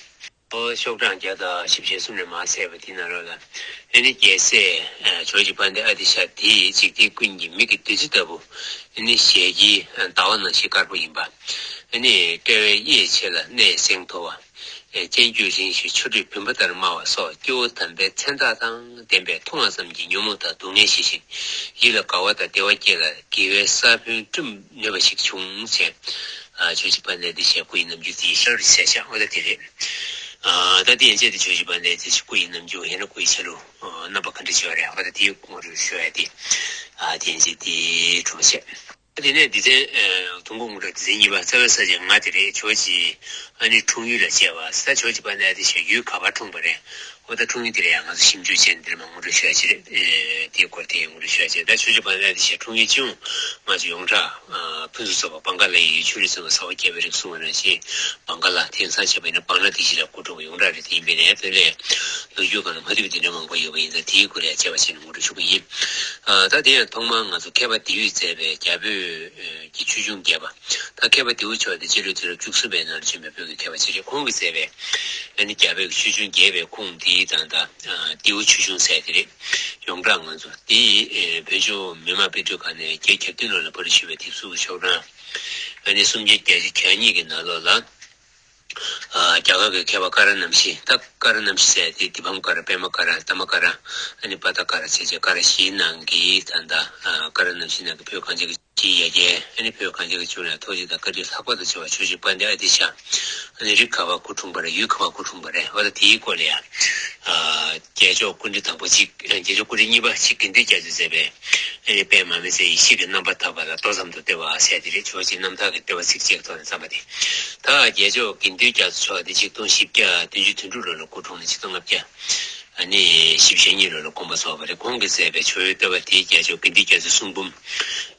ཨོ་ཤོག་གྲངས་བརྒྱ་དང་བཞི་བཅུ་ཞེ་གསུམ་ནས་མར་གསལ་བ་དེའི་ནང་ལོགས་ལ། ཨ་ནི་རྒྱལ་སྲས་ཇོ་བོ་རྗེ་དཔལ་ལྡན་ཨ་ཏི་ཤ་དེ་འཇིག་རྟེན་ཀུན་གྱི་མིག་གི་བདུད་རྩི་ལྟ་བུ། ཨ་ནི་ཞལ་གྱི་ཟླ་བ་ནང་བཞིན་དཀར་པོ་ཡིན་པ། ཨ་ནི་དཔྲལ་བའི་གཡས་ཕྱེད་ལ་གནས་ཟེངས་མཐོ་བ། སྤྱན་དཀྱུས་རིང་ཞིང་ཆོ་འཕྲུལ་བུམ་པ་ལྟར་དམར་བ་སོགས་སྐྱེ་བོ་དམ་པའི་མཚན་རྟགས་དང་ལྡན་པས་མཐོང་བ་ཙམ་གྱིས་ཉོན་མོངས་དང་སྡུག་བསྔལ་ཞི་ཞིང་། ཡིད་ལ་དགའ་བ་དང་བདེ་བ་སྐྱེ་ལ་དགེ་བའི་ས་བོན་བསྐྲུན་ནུས་པ་ཞིག་བྱུང་ཞེས། ཇོ་བོ་རྗེ་དཔལ་ལྡན་ཨ་ཏི་ཤའི་སྐུ་ཡི་རྣམ་འགྱུར་དེ་ཡི་ཤར་གསལ་བཞག་འོ་ད་དེ་རེད། ད་དེ་ཡན་ཆད་དུ་ཇོ་བོ་རྗེ་དཔལ་ལྡན་ཨ་ཏི་ཤའི་སྐུ་ཡི་རྣམ་འགྱུར་ཡང་ན་སྐུ་ཡི་ཆ་ལུགས་རྣམ་པ་ག་འདྲ་ཅིག་ཡོད་རེད། འོ་ད་དེའི་ངོ་སྤྲོད་ཞུ་ཡ་དེ། དེ་ཡན་ཆད་དེ་གྲུབ་པ་བྱས། དེ་ནས་སྡེ་ཚན། དུམ་བུ་དངོས་གྲུབ་སྡེ་ཚན་གཉིས་པ་རྩ་བའི་ས་བཅད་ལྔ་དེ་རེད། ཇོ་བོ་རྗེ་ཨ་ནི་འཁྲུངས་ཡུལ་ལ་དཔྱད་པ། ད་ཇོ་བོ་རྗེ་དཔལ་ལྡན་ཨ་ཏི་ཤ་ཡུལ་ག་པར་འཁྲུངས་པ་རེད། འོ་ད་འཁྲུངས་ཡུལ་དེ་ལ་ཡང་ང་ཚོ་ཞིབ་འཇུག་བྱས་ནས་འདིར་མ་ངོ་སྤྲོད་ཞུ་ཡ་ཅིག་རེད། དེའི་སྐོར་དེ་ཡང་ངོ་སྤྲོད་ཞུ་ཡ་ཅིག་ད་ཇོ་བོ་རྗེ་དཔལ་ལྡན་ཨ་ཏི་ཤའི་འཁྲུངས་ཡུལ་སྤྱི་ཡོངས་ང་ཚོ་ཡོངས་གྲགས། ཕུན་སུམ་ཚོགས་པ་བང་ག་ལ་ཡི་ཡུལ། ཆུ་རིས་རྫོང་དཔོན་ཟ་ཧོར་རྒྱལ་པོའི་རིགས་གསུངས་པ་ནང་བཞིན་བང་ག་ལ། དེང་སང་བྱས་པ་ཡིན་ན་བང་ལ་དེ་བཞིན་ལ་སྐུ་འཁྲུངས་པ་ཡོངས་གྲགས་རེད། དེ་ཡིན་པའི་ནའི་བོད་ལ་ལོ་རྒྱུས་སྒང་ལ་མ་ཐུབ་པའི་དེ་འདྲ་མང་པོ་ཡོད་པ་ཡིན་ཙང་དེའི་སྐོར་ལ་དཔྱད་པ་བྱས་ནས་ངོ་སྤྲོད་ཞུ་གི་ཡིན། ད་དེ་ཡང་ཐོག་མར་ང་ཚོ་མཁས་པ་ལྡེའུས་མཛད་པའི་རྒྱ་བོད་ཀྱི་ཆོས་འབྱུང་རྒྱས་པ། ད་མཁས་པ་ལྡེའུ་མཆོག་དེ་སྤྱི་ལོའི་དུས་རབས་བཅུ་གསུམ་པའི་ནང་ལ་བྱོན་པའི་བོད་ཀྱི་མཁས་པ་ཅིག་རེད། ཁོང་གིས་མཛད་པའི་ཨ་ནི་རྒྱ་བོད་ཀྱི་ཆོས་འབྱུང་རྒྱས་པའི་ཁུངས་འདིའི་དང་ད་ལྡེའུ་ཆོས་འབྱུང་ཟེར་དེ་རེད། ཡོངས་གྲགས་ང་ཚོ་འདི་བོད་ལྗོངས་མི་དམངས་དཔེ་སྐྲུན་ཁང་ནས་བརྒྱད་བརྒྱ་དང་བདུན་ལོ་ལ་པར་ཞུས་པའི་དེབ་གཟུགས་ཀྱི་ཤོག་གྲངས་ཨ་ནི་སུམ་བརྒྱ་བརྒྱད་ཅུ་གྱ་གཉིས་ཀྱི་ནང་ལོགས་ལ། རྒྱ་གར་གྱི་མཁས་པ་ཀ་ར་ནམ་ཤི། ད་ཀ་ར་ནམ་ཤི་ཟེར་དེ་དི་པཾ་ཀ་ར། པདྨ་ཀ་ར། ཏ་མ་ཀ་ར། ཨ་ནི་པ་ཏ་ཀ་ར་བྱས་བྱས་ཀ་ར་བཞིའི་ནང་གི་ད་ལྟ་ཀ་ར་ནམ་ཤི་ནང་གི་བོད་གངས་ཅན་གྱི་ཡ་གྱལ། ཨ་ནི་བོད་གངས་ཅན་གྱི་ལྗོངས་ལ་ཐུགས་རྗེ་དང་བཀའ་དྲིན་ལྷག་པར་དུ་ཆེ་བ་ཇོ་བོ་རྗེ་དཔལ་ལྡན་ཨ་ཏི་ཤ། ཨ་ནི་རིགས་ག་པར་སྐུ་འཁྲུངས་པ་རེད། ཡུལ་ག་པར་སྐུ་འཁྲུངས་པ་རེད། འོ་ད་དེའི་སྐོར་ལ་ཡང་རྒྱལ་མཆོག་སྐུ་ཕྲེང་དང་པོ་གཅིག་རྒྱལ་མཆོག་སྐུ་ཕྲེང་གཉིས་པ་གཅིག་དགེ་འདུན་རྒྱ་མཚོས་མཛད་པའི་ཨ་ནི་དཔལ་མར་མེ་མཛད་ཡེ་ཤེས་ཀྱི་རྣམ་པར་ཐར་པ་ལ་མདོ་ཙམ་དུ་བསྟོད་པ་ཟེར་དེ་རེད། ཇོ་བོ་རྗེ་རྣམ་ཐར་གྱི་བསྟོད་པ་ཚིགས་བཅད་ཀྱི་ཐོག་ནས་བརྩམས་པ་དེ། ད་རྒྱལ་མཆོག་དགེ་འདུན་རྒྱ་མཚོ་མཆོག་དེ་ཆིག་སྟོང་བཞི་བརྒྱ་བདུན་ཅུ་དོན་དྲུག་ལོ་ལ་སྐུ་འཁྲུངས་ནས་ཆིག་སྟོང་ལྔ་བརྒྱ་ཨ་ནི་བཞི་བཅུ་ཞེ་གཉིས་ལོ་ལ་དགོངས་པ་རྫོགས་པ་རེད། ཁོང་གིས་མཛད་པའི་ཇོ་བོའི་བསྟོད་པ་དེ་རྒྱལ་མཆོག་དགེ་འདུན་རྒྱ་མཚོའི་གསུང་འབུམ།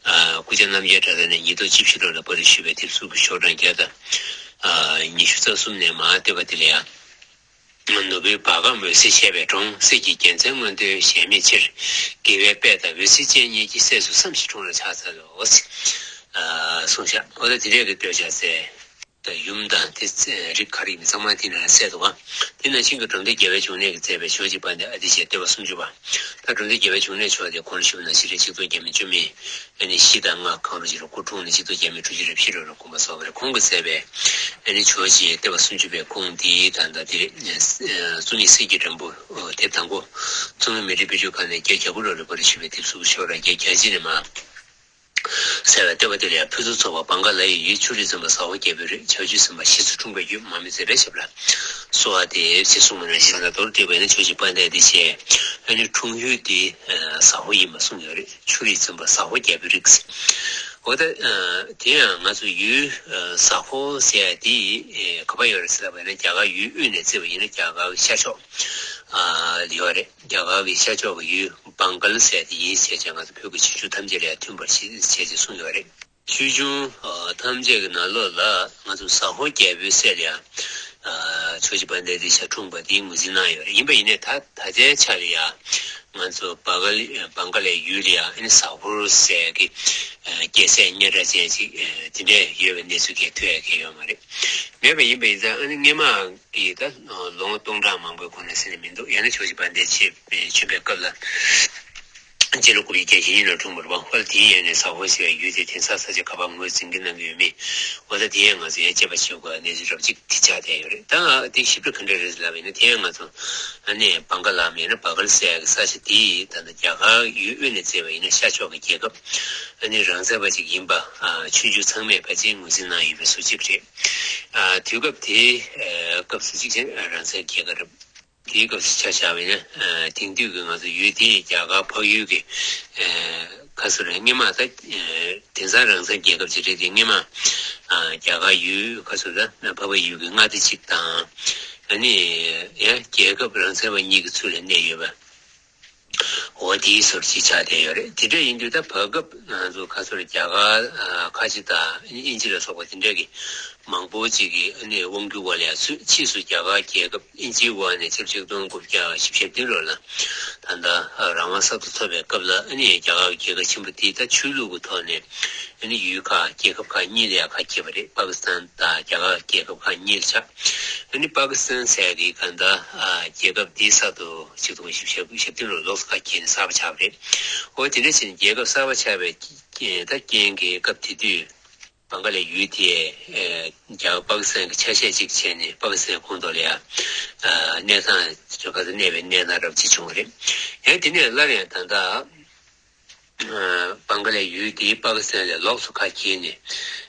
ཨ་སྐུ་བཅར་རྣམ་རྒྱལ་གྲྭ་ཚང་ནས་ཉིས་སྟོང་བཅུ་བཞི་ལོ་ལ་པར་རིས་ཞུས་པའི་དེབ་གཟུགས་ཀྱི་ཤོག་གྲངས་བརྒྱ་དང་ཉི་ཤུ་རྩ་གསུམ་ནས་མར་བསྟོད་པ་དེ་ལ་ཡང་། ནོར་བུའི་བ་གའམ་འོད་ཟེར་བཞད་པའི་གྲོང་། གསེར་གྱི་རྒྱལ་མཚན་མངོན་འདོད་གཞན་མེད་ཕྱིར། དགེ་བའི་དཔལ་དང་འོད་ཟེར་ཅན་ཉིད་ཀྱིས། སྲས་སུ་བསམ་ཞིང་འཁྲུངས་ལ་ཕྱག་འཚལ་ལོ། ཨ་གསུངས་བཞག་འོ་ད་དེ་འདྲས་ཀྱི་བསྟོད་བྱ་ཟེར། ད་ཡུམ་དང་དེ་རིགས་ག་རེ་ཡིན་མིན་ཚང་མ་དེ་ནང་གསལ་འདུག་ག་དེ་ནང་བཞིན་གྱི་འབྲོམ་སྟོན་རྒྱལ་བའི་འབྱུང་གནས་ཀྱིས་མཛད་པའི་ཇོ་བོ་རྗེ་དཔལ་ལྡན་ཨ་ཏི་ཤའི་བསྟོད་པ་སུམ་ཅུ་པ། ད་འབྲོམ་སྟོན་རྒྱལ་བའི་འབྱུང་གནས་མཆོག་དེ་གོང་ལ་ཞུས་པ་ནང་བཞིན་རེད། ཆིག་སྟོང་བརྒྱ་མེད་བཅུ་མེད་ཨ་ནི་བཞི་དང་ལྔ་གང་རུང་ཞིག་ལ་སྐུ་འཁྲུངས་ནས་ཆིག་སྟོང་བརྒྱ་མེད་དྲུག་ཅུ་རེ་བཞི་ལོ་ལ་དགོངས་པ་རྫོགས་པ་རེད། ཁོང་གིས་མཛད་པའི་ཨ་ནི་ཇོ་བོ་རྗེའི་བསྟོད་པ་སུམ་ཅུ་པའི་ཁུངས་འདི་ད་ལྟ་དེ་རེད། གཙུག་ནི་གསེར་གྱི་སྦྲམ་བུ་དེབ་དང་པོ། མཚོ་སྔོན་མི་རིགས་དཔེ་སྐྲུན་ཁང་ནས་བརྒྱད་བརྒྱ་དགུ་ལོ་ལ་པར་རིས་ཞུས་པའི་དེབ་གཟུགས་ཀྱི་ཤོག་གྲངས་བརྒྱད་བརྒྱ་གཅིག་ནས་མར། གསལ་བའི་བསྟོད་པ་དེ་ལ་ཡང་། ཕུན་སུམ་ཚོགས་པ་བང་ག་ལ་ཡི་ཡུལ། ཆུ་རིས་རྫོང་དཔོན་ཟ་ཧོར་རྒྱལ་པོའི་རིགས། བྱང་ཆུབ་སེམས་དཔའ་གཞིས་སུ་འཁྲུངས་པའི་ཡུལ། མར་མེ་མཛད་པའི་ཞབས་ལ་གསོལ་བ་འདེབས། ཞེས་གསུངས་པ་ནང་བཞིན་ད་མདོར་བསྡུས་པ་ཡིན་ན་ཇོ་བོ་རྗེ་དཔལ་ལྡན་ཨ་ཏི་ཤའི་ཨ་ནི་འཁྲུངས་ཡུལ་དེ་ཟ་ཧོར་ཡིན་པ་གསུངས་ཡོད་རེད། ཆུ་རིས་རྫོང་དཔོན་ཟ་ཧོར་རྒྱལ་པོའི་རིགས། འོ་ད་དེ་ཡང་ང་ཚོ་ཡུལ་ཟ་ཧོར་ཟེར་ཡ་དེ་ག་པར་ཡོད་རེད་ཟེར་བ་ཡིན་ན་རྒྱ་གར་ཡུལ་དབུས་ནས་བརྩིས་པ་ཡིན་ན་རྒྱ་གར་གྱི་ཤར་ཕྱོགས་ལ་ཡོད་རེད། རྒྱ་གར་གྱི་ཤར་ཕྱོགས་ཀྱི་ཡུལ་བང་ག་ལ་ཟེར་དེ་ཡིན་ཟེར་བྱས་ང་ཚོ་བོད་ཀྱི་ཆོས་འབྱུང་ཐམས་ཅད་ལ་ཡང་མཐུན་པར་བྱེད་ཅེས་གསུངས་ཡོད་རེད། ཆོས་འབྱུང་ཐམས་ཅད་ཀྱི་ནང་ལོགས་ལ་ང་ཚོ་ཟ་ཧོར་རྒྱལ་པོའི་སྲས་ལ་ཡང་ཇོ་བོ་རྗེ་དཔལ་ལྡན་ཨ་ཏི་ཤ་འཁྲུངས་པ་དེ་ངོས་འཛིན་གནང་ཡོད་རེད། ཡིན་པ་ཡིན་ནའི་ད་ད་ལྟའི་ཆ་ལ་ཡང་ང་ཚོ་བ་ག་ལི་བང་ག་ལའི་ཡུལ་ལ་ཡང་ཨ་ནི་ཟ་ཧོར་ཟེར་གྱི་རྒྱལ་སྲས་སྙན་གྲགས་ཅན་ཅིག་དེ་འདྲས་ཡོད་པའི་གནས་ཚུལ་གང་ཐོས་ཡ་གང་ཡོད་མ་རེད། མེད་པ་ཡིན་པ་ཡིན་ཙང་ཨ་ནི་སྔོན་མ་གི་ད་ལོ་ངོ་སྟོང་ཕྲག་མང་པོའི་གོང་ནས་ཟེར་ནས་མི་འདུག་ཡང་ན་ཇོ་བོ་རྗེ་དཔལ་ལྡན་ཨ་ཏི་ཤ་བྱོན་པའི་སྐབས་ལ་ སྤྱི་ལོ་དགུ་བརྒྱ་བརྒྱད་ཅུ་ཉེར་གཉིས་ལོར་འཁྲུངས་པ་རེད་པ། ཧོ་ལ་དེའི་ཡན་ནས་ཟ་ཧོ་ཟེར་བའི་ཡུལ་དེ་དེང་སང་ས་ཆ་ག་པར་ངོས་འཛིན་གྱི་གནང་གི་ཡོད་མེད། འོ་ད་དེ་ཡང་ང་ཚོ་ཡང་དཔྱད་པ་བྱེད་དགོས་པ་གནས་ཚུལ་རབ་ཅིག་དེ་ཆགས་བསྡད་ཡོད་རེད། ད་དེ་ཞིབ་ཕྲ་ག་འདྲ་རེད་ལབ་པ་ཡིན་ན། དེ་ཡང་ང་ཚོ་ཨ་ནི་བང་ག་ལ་མེད་ན་བ་གལ་ཟེར་ཡག་གི་ས་ཆ་དེ་ད་ལྟ་རྒྱ་གར་ཡུལ་དབུས་ནས་བརྩིས་པ་ཡིན་ན་ཤར་ཕྱོགས་ཀྱི་རྒྱལ་ཁབ་ཨ་ནི་རང་བཙན་པ་ཅིག་ཡིན་པ། ཨ་ཆོས་བརྒྱུད་ཚང་མས་ཕལ་ཆེར་ངོས་འཛིན་གནང་ཡོད་པའི་བཟོ་ཅིག་རེད། ཨ་དུས་སྐབས་དེའི་ཨ་སྐབས་སུ་གཅིག་བྱས་ན་རང་བཙན་རྒྱལ་ཁབ་རེད། དེའི་སྐབས་སུ་ཆ་བཞག་པ་ཡིན་ན། ཨ་དེང་དུས་ཀྱི་ང་ཚོ་ཡུལ་དེའི་རྒྱ་གར་འཕགས་ཡུལ་གྱི་ཨ་ཁ་སོ་རེད། སྔོན་མ་ད་ཨ་དེང་སང་རང་བཙན་རྒྱལ་ཁབ་ཅིག་རེད་དེ། སྔོན་མ་ཨ་རྒྱ་གར་ཡུལ་ཁ་སོ་ད་འཕགས་པའི་ཡུལ་གྱི་མངའ་སྡེ་གཅིག་དང་། ཨ་ནི་ཡང་རྒྱལ་ཁབ་རང་བཙན་པ་གཉིས་ཀྱི་ཚུལ་ལ་གནས་ཡོད་པ། འོ་དེའི་ཟུར་ཅིག་ཆགས་བསྡད་ཡོད་རེད། དེ་འདྲ་ཡིན་དུས་ད་བར་སྐབས་ང་ཚོ་ཁ་སོ་རེད། རྒྱ་གར་ཨ་ཁ་ཆེ་དང་དབྱིན་ཇི་ལ་སོགས་པ་དེ་འདྲ་གི་མང་པོ་ཅིག་གི་ཨ་ནི་དབང་སྒྱུར་འོག་ལ་ཡ་ཚུད། ཕྱིས་སུ་རྒྱ་གར་རྒྱལ་ཁབ་དབྱིན་ཇིའི་འོག་ནས་ཆིག་སྟོང་དགུ་བརྒྱ་བཞི་བཅུ་ཞེ་བདུན་ལོ་ལ་ད་ལྟ་རང་དབང་གསར་དུ་ཐོབ་པའི་སྐབས་ལ། ཨ་ནི་རྒྱ་གར་རྒྱལ་ཁབ་ཆེན་པོ་དེ་ད་ཆོས་ལུགས་ཀྱི་ཐོག་ནས་ཨ་ནི་ཡུལ་ཁག་རྒྱལ་ཁབ་ཁག་གཉིས་ལ་ཡ་ཁ་གྱེས་པ་རེད། པ་ཀི་སི་ཐན་དང་རྒྱ་གར་རྒྱལ་ཁབ་ཁག་གཉིས་ལ་ཆགས། ཨ་ནི་པ་ཀི་སི་ཐན་ཟེར་གི་ག་ད་རྒྱལ་ཁབ་འདི་གསར་དུ་ཆིག་སྟོང་དགུ་བརྒྱ་བཞི་བཅུ་ཞེ་བདུན་ལོར་ལོགས་སུ་ཁ་གྱེས་ནས་གསར་པ་ཆགས་པ་རེད། འོ་དེ་འདྲ་བྱས་ནས་རྒྱལ་ཁབ་གསར་པ་ཆགས་པའི་རྐྱེན། ད་རྐྱེན་གྱིས་སྐབས་དེ་དུས་བང་ག་ལའི་ཡུལ་དེ་རྒྱ་གར་པ་ཀི་སི་ཐན་གྱི་ཆ་ཤས་ཅིག་བྱས་ནས་པ་ཀི་སི་ཐན་ཁོངས་གཏོགས་ལ་ཡ་གནས་སྟངས་ཁ་ཚ་གནས་པའི་གནས་སྟངས་རབ་ཅིག་བྱུང་བ་རེད། ཡང་དེ་ནས་སླར་ཡང་ད་ལྟ་བང་ག་ལའི་ཡུལ་དེ་པ་ཀི་སི་ཐན་ལས་ལོགས་སུ་ཁ་གྱེས་ནས་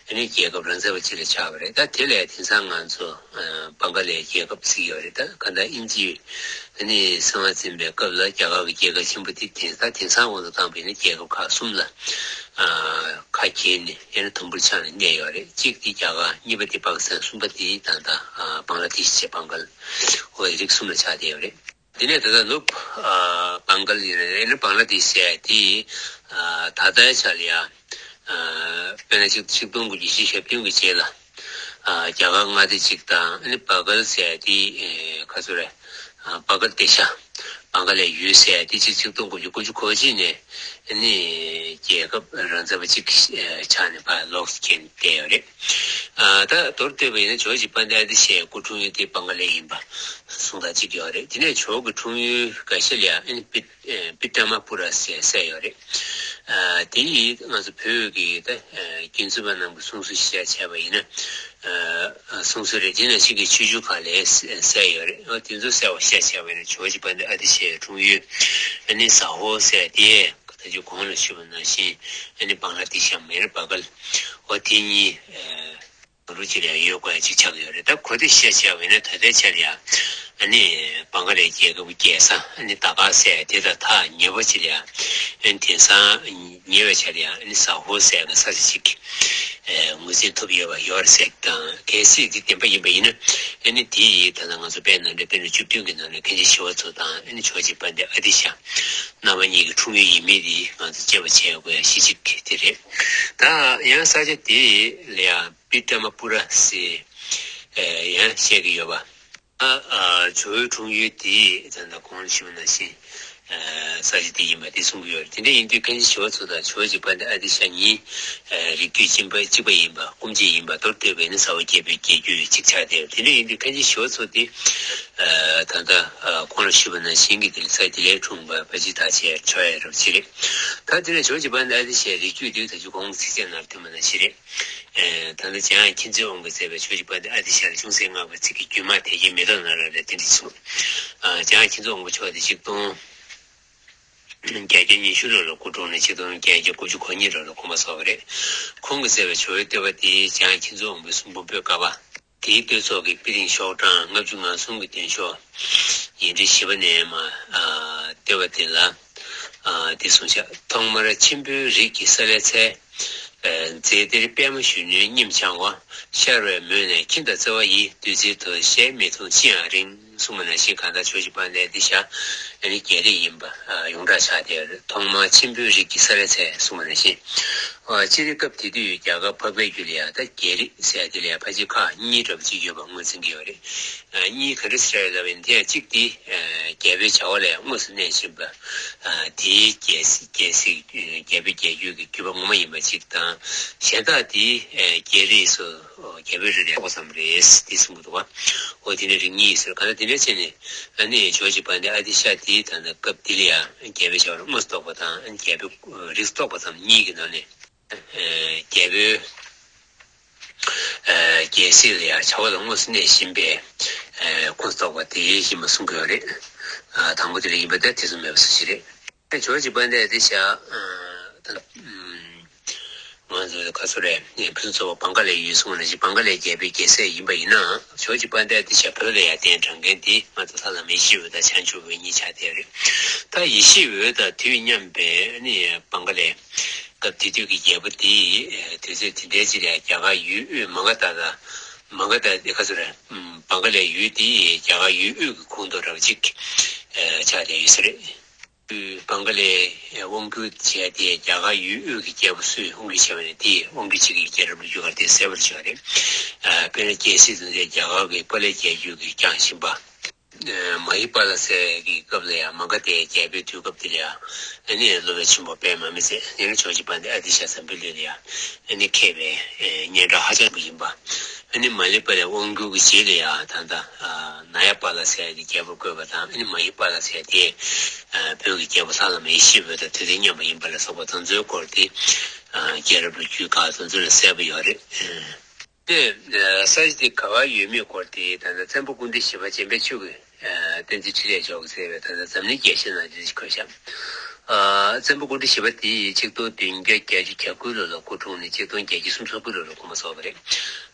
ཨ་ནི་རྒྱལ་ཁབ་རང་བཙན་པ་ཅིག་ལ་ཆགས་པ་རེད། ད་དེ་ལས་དེང་སང་ང་ཚོ་བང་ག་ལའི་རྒྱལ་ཁབ་ཟེར་གྱི་ཡོད་རེད། ད་ག་ད་དབྱིན་ཇི་ཨ་ནི་སྲིད་དབང་འཛིན་པའི་སྐབས་ལ་རྒྱ་གར་གྱི་རྒྱལ་ཁབ་ཆེན་པོ་དེ་དེང་སང་དབང་དུ་བཏང་པ་ཡིན་ན་རྒྱལ་ཁབ་ཁག་གསུམ་ལ་ཁ་གྱེས་ནས་ཡང་ན་དུམ་བུར་ཆགས་ནས་གནས་ཡོད་རེད། གཅིག་དེ་རྒྱ་གར། གཉིས་པ་དེ་པ་ཀི་སི་ཐན། གསུམ་པ་དེ་ད་ལྟ་བང་ལ་དེ་ཤི་བྱས་བང་གལ། འོ་རིགས་གསུམ་ལ་ཆགས་བསྡད་ཡོད་རེད། དེ་ནས་ད་ལྟ་ནུབ་ཨ་བང་གལ་ཡིན་ན་རེད། ཨ་ནི་བང་ལ་དེ་ཤི་དེ་ཨ་ད་ལྟའི་ཆ་ལ་ཡ་ཨ་དཔེར་ན་ཆིག་ཆིག་སྟོང་དགུ་བརྒྱ་བཞི་བཅུ་ཞེ་བདུན་གྱི་རྗེས་ལ་ཨ་རྒྱ་གར་མངའ་སྡེ་གཅིག་དང་། ཨ་ནི་བ་གལ་ཟེར་དེ་ཨེ་ག་ཚོད་རེད། ཨ་བ་གལ་དེ་ཤ་བང་ག་ལའི་ཡུལ་ཟེར་དེ་ཆིག་ཆིག་སྟོང་དགུ་བརྒྱ་དགུ་བཅུ་གོ་གཅིག་ནས་ཨ་ནི་རྒྱལ་ཁབ་རང་བཙན་པ་གཅིག་ཆགས་ནས་ཕར་ལོགས་སུ་གྱེས་བསྡད་ཡོད་རེད། ཨ་ད་མདོར་བསྡུས་པ་ཡིན་ན་ཇོ་རྗེ་དཔལ་ལྡན་ཨ་ཏི་ཤའི་སྐུ་འཁྲུངས་ཡུལ་དེ་བང་ག་ལའི་ཡིན་པ་གསུང་སྟངས་གཅིག་ཡོད་རེད། དེ་ནས་ཇོ་གི་འཁྲུངས་ཡུལ་འགའ་ཤས་ལ་ཡང་ཨ་ནི་པི་ཨེ་པི་ཏྲ་མ་པུ་ར་ཟེར་ཟེར་ཡོད་རེད། ཨ་དེ་ཡིས་ང་ཚོ་བོད་ཀྱི་ད་ཨེ་རྒྱུན་འཛིན་པ་རྣམས་ཀྱི་གསུང་སྲོལ་གཞིར་བྱས་པ་ཡིན་ན། ཨ་གསུང་སྲོལ་རེད། དེ་ནང་བཞིན་གྱི་ཆོས་བརྒྱུད་ཁག་ལ་ཡང་གསལ་ཡོད་རེད། འོ་དེ་ཚོ་གསལ་བ་གཞིར་བྱས་པ་ཡིན་ན་ཇོ་རྗེ་དཔལ་ལྡན་ཨ་ཏི་ཤའི་འཁྲུངས་ཡུལ་ཨ་ནི་ཟ་ཧོར་ཟེར་དེ་ད་ཅི་གོང་ལ་ཞུས་པ་ནང་བཞིན་ཨ་ནི་བང་ལ་དེ་ཤ་མེར་བ་གལ། འོ་དེ་གཉིས་ཨ་རུ་ཅི་ལ་ཡོད་དགོས་ཅིག་ཆགས་ཡོད་རེད། ད་གོ་དེ་ཤ་བྱས་པ་ཡིན་ན་ད་ལྟའི་ཆར་ཡང་ཨ་ནི་བང་ག་ལའི་རྒྱལ་ཁབ་རྒྱལ་ས་ཨ་ནི་ད་ག་ཟེར་དེ་དང་ཐག་ཉེ་པོ་ཅིག་ལ་ཡང་ཨ་ནི་དེང་སང་ཉེ་བའི་ཆར་ཡང་ཨ་ནི་ཟ་ཧོར་ཟེར་གི་ས་ཆ་ཅིག་ཨེ་ངོས་འཛིན་ཐུབ་ཡོད་པ་ཡོད་རེད་ཟེར་གི་དང་། གལ་སྲིད་འདི་བདེན་པ་ཡིན་པ་ཡིན་ན་ཨ་ནི་དེ་ཡིས་ད་ལྟ་ང་ཚོ་དཔལ་ནང་བསྟན་པའི་སྤྱི་ལོ་བཅུ་བདུན་གྱི་ནང་ནས་མཁན་ཆེན་ཞི་བ་འཚོ་དང་ཨ་ནི་ཇོ་རྗེ་དཔལ་ལྡན་ཨ་ཏི་ཤ་རྣམ་པ་གཉིས་ཀྱི་འཁྲུངས་ཡུལ་ཡིན་མིན་དེ་ང་ཚོ་དཔྱད་པ་བྱེད་དགོས་ཡ་གཞི་གཅིག་དེ་རེད། ད་ཡང་ས་ཆ་དེ་ལ་ཡང་པི་ཏྲ་མ་པུ་ར་ཟེར་ཡང་བཤད་ཀྱི་ཡོད་པ། ཨ་ཇོ་བོའི་འཁྲུངས་ཡུལ་དེ་ད་ལྟ་གོང་ལ་ཞུས་པ་ནང་བཞིན་ས་ཆ་དེ་ཡིན་པ་དེ་གསུང་གི་ཡོད་རེད། དེ་འདྲ་ཡིན་དུས་མཁན་ཆེན་ཞི་བ་འཚོ་དང་ཇོ་བོ་རྗེ་དཔལ་ལྡན་ཨ་ཏི་ཤ་གཉིས་རིགས་རྒྱུད་གཅིག་པ་གཅིག་པ་ཡིན་པ། སྐུ་མཆེད་ཡིན་པ། མདོར་བསྡུས་པ་ཡིན་ན་ཟ་ཧོར་རྒྱལ་པོའི་རྒྱལ་རྒྱུད་གཅིག་ཆགས་བསྡད་ཡོད། དེ་འདྲ་ཡིན་དུས་མཁན་ཆེན་ཞི་བ་འཚོ་དེ་ད་ལྟ་གོང་ལ་ཞུས་པ་ནང་བཞིན་གྱི་དེ་ལ་ས་དེ་ལས་འཁྲུངས་པ་ཕལ་ཆེར་ཐག་བཅད་ཆོག་ཡ་རབ་ཅིག་རེད། ད་དེ་ནས་ཇོ་བོ་རྗེ་དཔལ་ལྡན་ཨ་ཏི་ཤའི་རིགས་རྒྱུད་དེ་ད་ཅི་གོང་གི་ཚིགས་བཅད་ནང་ཐོན་པ་ནང་བཞིན་རེད། ཨེ་ད་ལྟ་འཇམ་དབྱངས་མཁྱེན་བརྩེ་དབང་གིས་མཛད་པའི་ཇོ་བོ་རྗེ་དཔལ་ལྡན་ཨ་ཏི་ཤ་ལ་ཅུང་ཟད་བསྔགས་པའི་ཚིག་གི་བརྒྱུད་མ་དལ་གྱིས་མེ་ཏོག་ནང་ལ་རེད། དེ་འདྲ་ཞིག་གསུངས། ཨ་འཇམ་དབྱངས་མཁྱེན་བརྩེ་དབང་པོ་མཆོག་དེ་ཆིག་སྟོང་བརྒྱད་བརྒྱ་ཉི་ཤུ་ལོ་ལ་སྐུ་འཁྲུངས་ནས་ཆིག་སྟོང་བརྒྱད་བརྒྱ་དགུ་བཅུ་གོ་གཉིས་ལོ་ལ་དགོངས་པ་རྫོགས་པ་རེད། ཁོང་གིས་མཛད་པའི་ཇོ་བོའི་བསྟོད་པ་དེ་འཇམ་དབྱངས་མཁྱེན་བརྩེ་དབང་པོའི་གསུང་འབུམ་པོད་ཀ་པ། དེའི་བསྟོད་ཚོགས་ཀྱི་པི་ལིང་ཤོག་གྲངས་ལྔ་བཅུ་ང་གསུམ་གྱི་མདུན་ཤོག་ཡིག་འབྲུ་བཞི་པ་ནས་མར་ཨ་བསྟོད་པ་འདི་ལ་ཨ་འདི་གསུངས་བཞག། ཐོག་མར་མཆིམས་ཕུའི་རིགས་ཀྱི་ས་ལེ་ཚན། མཛེས་སྡེར་པདྨ་གཞོན་ནུའི་སྙེམས་འཆང་བ། ཤར་བའི་མོད་ནས་ཁྱིམ་དང་བརྩེ་བ་ཡི། བདུད་རྩིའི་དོ་ཞལ་མི་མཐོང་ཅི་ཡང་རིང་། གསུངས་པ་ནང་བཞིན་གང་ལྟར་ཇོ་བོ་རྗེ་དཔལ་ལྡན་ཨ་ཏི་ཤ་ཨ་ནི་རྒྱལ་རིགས་ཡིན་པ་ཡོངས་གྲགས་ཆགས་བསྡད་ཡོད་རེད། ཐོག་མར་མཆིམས་ཕུའི་རིགས་ཀྱི་ས་ལེ་ཚན་གསུངས་པ་ནང་བཞིན། ཨ། སྤྱིར་སྐབས་དེ་དུས་རྒྱ་གར་འཕགས་པའི་རྒྱུད་ལ་ཡང་ད་རྒྱལ་རིགས་ཟེར་ཡ་དེ་ལ་ཡང་ཕལ་ཆེར་ཁག་གཉིས་འདྲ་པོ་ཅིག་ཡོད་པ་ངོས་འཛིན་གྱི་ཡོད་རེད། ཨ། གཉིས་ག་འདྲ་ཟེར་ཡ་ལབ་པ་ཡིན་དེ་ཡང་གཅིག་དེ། ཨ། རྒྱལ་པོའི་བྱ་བ་ལ་ཡང་དངོས་སུ་གནས་བཞིན་པ། ཨ། དེའི་རྒྱལ་སྲིད་རྒྱལ་སྲིད་རྒྱལ་པོའི་རྒྱལ་རྒྱུད་ཀྱི་རྒྱུད་པ་ངོ་མ་ཡིན་པ་གཅིག་དང་། གཞན་དག་དེ། ཨ། རྒྱལ་རིགས་སུ་རྒྱལ་པོའི་རིགས་ལ་གཏོགས་པ་ཙམ་རེད་དེ་གསུང་གི་འདུག་བ། འོ་དེ་ནས་རིགས་གཉིས་ཟེར་གང་ལྟར་དེ་འདྲ་བྱས་ནས། ཨ་ནི་ཇོ་བོ་རྗེ་དཔལ་ལྡན་ཨ་ཏི་ཤ་དེའི་ད་ལྟ་སྐབས་དེ་ལ་ཡང་རྒྱལ་པོའི་བྱ་བ་ལ་དངོས་སུ་གཏོགས་པ་དང་། ཨ་ནི་རྒྱལ་པོའི་རིགས་སུ་གཏོགས་པ་ཙམ་གཉིས་ཀྱི་ནང་ནས། ཨ། རྒྱལ་པོའི། ཨ། རྒྱལ་སྲིད་ལ་ཡང་བྱ་བ་ལ་དངོས་སུ་གནས་བཞིན་པའི། ཨ། ཁོངས་སུ་གཏོགས་པ་དེ་ཡིན་པ་གསུང་གི་ཡོད་རེད། ཨ། དང་པོ་དེ་ལ་ཡིན་པ་དེ་ཐེ་ཚོམ་མེད་པ་སུ་ཞིག་རེད། ཇོ་བོ་རྗེ་དཔལ་ལྡན་ཨ་ཏི་ཤ། ཨ། ད་ལྟ། ཨམ། ང་ཚོ་ག་ཚོད་རེད། ཕུན་སུམ་ཚོགས་པ་བང་ག་ལའི་ཡུལ་གསུངས་པ་ནང་བཞིན་བང་ག་ལའི་རྒྱལ་པོའི་རྒྱལ་སྲས་ཡིན་པ་ཡིན་ནའང་། ཇོ་བོ་རྗེ་དཔལ་ལྡན་ཨ་ཏི་ཤ་བོད་ལ་ཡར་གདན་དྲངས་མཁན་དེ་ང་ཚོ་ལྷ་བླ་མ་ཡེ་ཤེས་འོད་དང་བྱང་ཆུབ་འོད་གཉིས་ཆགས་བསྡད་རེད། ད་ཡེ་ཤེས་འོད་དང་དུས་མཉམ་པའི་ནི་བང་ག་ལའི། སྐབས་དེ་དུས་ཀྱི་རྒྱལ་པོ་དེ་དུས་ཚོད་དེ་འདྲའི་ཅིག་ལ་རྒྱ་གར་ཡུལ་དབུས་མ་ག་དྷ་དང་། མ་ག་དྷ་དེ་ག་ཚོད་རེད། ཨམ། བང་ག་ལའི་ཡུལ་དེ་རྒྱ་གར་ཡུལ་དབུས་ཀྱི་ཁོངས་གཏོགས་འདྲ་པོ་ཅིག་ཆགས་བསྡད་ཡོད་ས་རེད། བང་ག་ལའི་དབང་བསྒྱུར་བྱས་ཏེ་རྒྱ་གར་ཡུལ་དབུས་ཀྱི་རྒྱལ་པོ་སུས་དབང་བསྒྱུར་བྱས་པ་ནས་དེས་དབང་བསྒྱུར་བྱེད་ཀྱི་རྒྱལ་རབས་ལོ་རྒྱུས་སྐོར་དེ་གསལ་པོར་བརྗོད་རེད། ཨ། དཔེར་ན་རྒྱལ་སྲིད་དེ་རྒྱ་གར་གྱི་པཱ་ལའི་རྒྱལ་རྒྱུད་ཀྱིས་བསྐྱངས་བཞིན་པ། ཨ། མ་ཧི་པཱ་ལ་ཟེར་གྱི་སྐབས་ལ་ཡང་མ་ག་དྷའི་རྒྱལ་པོའི་དུས་སྐབས་དེ་ལ་ཡང་། ཨ་ནི་སློབ་དཔོན་ཆེན་པོ་པདྨ་མི་ཚད་ཡང་ན་ཇོ་བོ་རྗེ་དཔལ་ལྡན་ཨ་ཏི་ཤ་འཛམ་བུའི་གླིང་ལ་ཡང་། ཨ་ནི་མཁས་པའི། ཨ། སྙན་གྲགས་ཧ་ཅང་པོ་ཡིན་པ། ཨ་ནི་མ་ཧི་པཱ་ལའི་དབང་བསྒྱུར་གྱི་རྗེས་ལ་ཡང་ད་ལྟ། ཨ། ནཱ་ཡ་པཱ་ལ་ཟེར་ཡ་གི་རྒྱལ་པོ་བསྐོས་པ་དང་། ཨ་ནི་མ་ཧི་པཱ་ལ་ཟེར་ཡ་དེ། ཨ། བོད་ཀྱི་རྒྱལ་པོ་ལྷ་བླ་མ་ཡེ་ཤེས་འོད་དང་དུས་དེབ་མཉམ་པ་ཡིན་པ་ལ་སོགས་པ་དེ་ཚོའི་སྐོར་དེ། ཨ། རྒྱལ་རབས་ལོ་རྒྱུས་ཁག་དེ་ཚོ་ལ་གསལ་པོ་ཡོད་རེད། ཨ། དེ། ཨ། ས་གཞི་དེ་ག་བར་ཡོད་མེད་སྐོར་དེ་ད་ལྟ་བཙན་པོ་སྐུ་ཕྲེང་བཞི་པ་འཇམ་དཔལ་ཆོས་ཀྱི། ཨ། བསྟན་འཛིན་འཕྲིན་ལས་མཆོག་གིས་མཛད་པའི་ད་ལྟ་འཛམ་གླིང་རྒྱས་བཤད་ནང་དེ་འདྲ་ཞིག་འཁོད་བཞག་ཨ། བཙན་པོ་སྐུ་ཕྲེང་བཞི་པ་དེ་ཆིག་སྟོང་བདུན་བརྒྱ་བརྒྱད་ཅུ་གྱ་དགུ་ལོ་ལ་སྐུ་འཁྲུངས་ནས་ཆིག་སྟོང་བརྒྱད་བརྒྱ་སུམ་ཅུ་སོ་དགུ་ལོ་ལ་དགོངས་པ་རྫོགས་པ་རེད།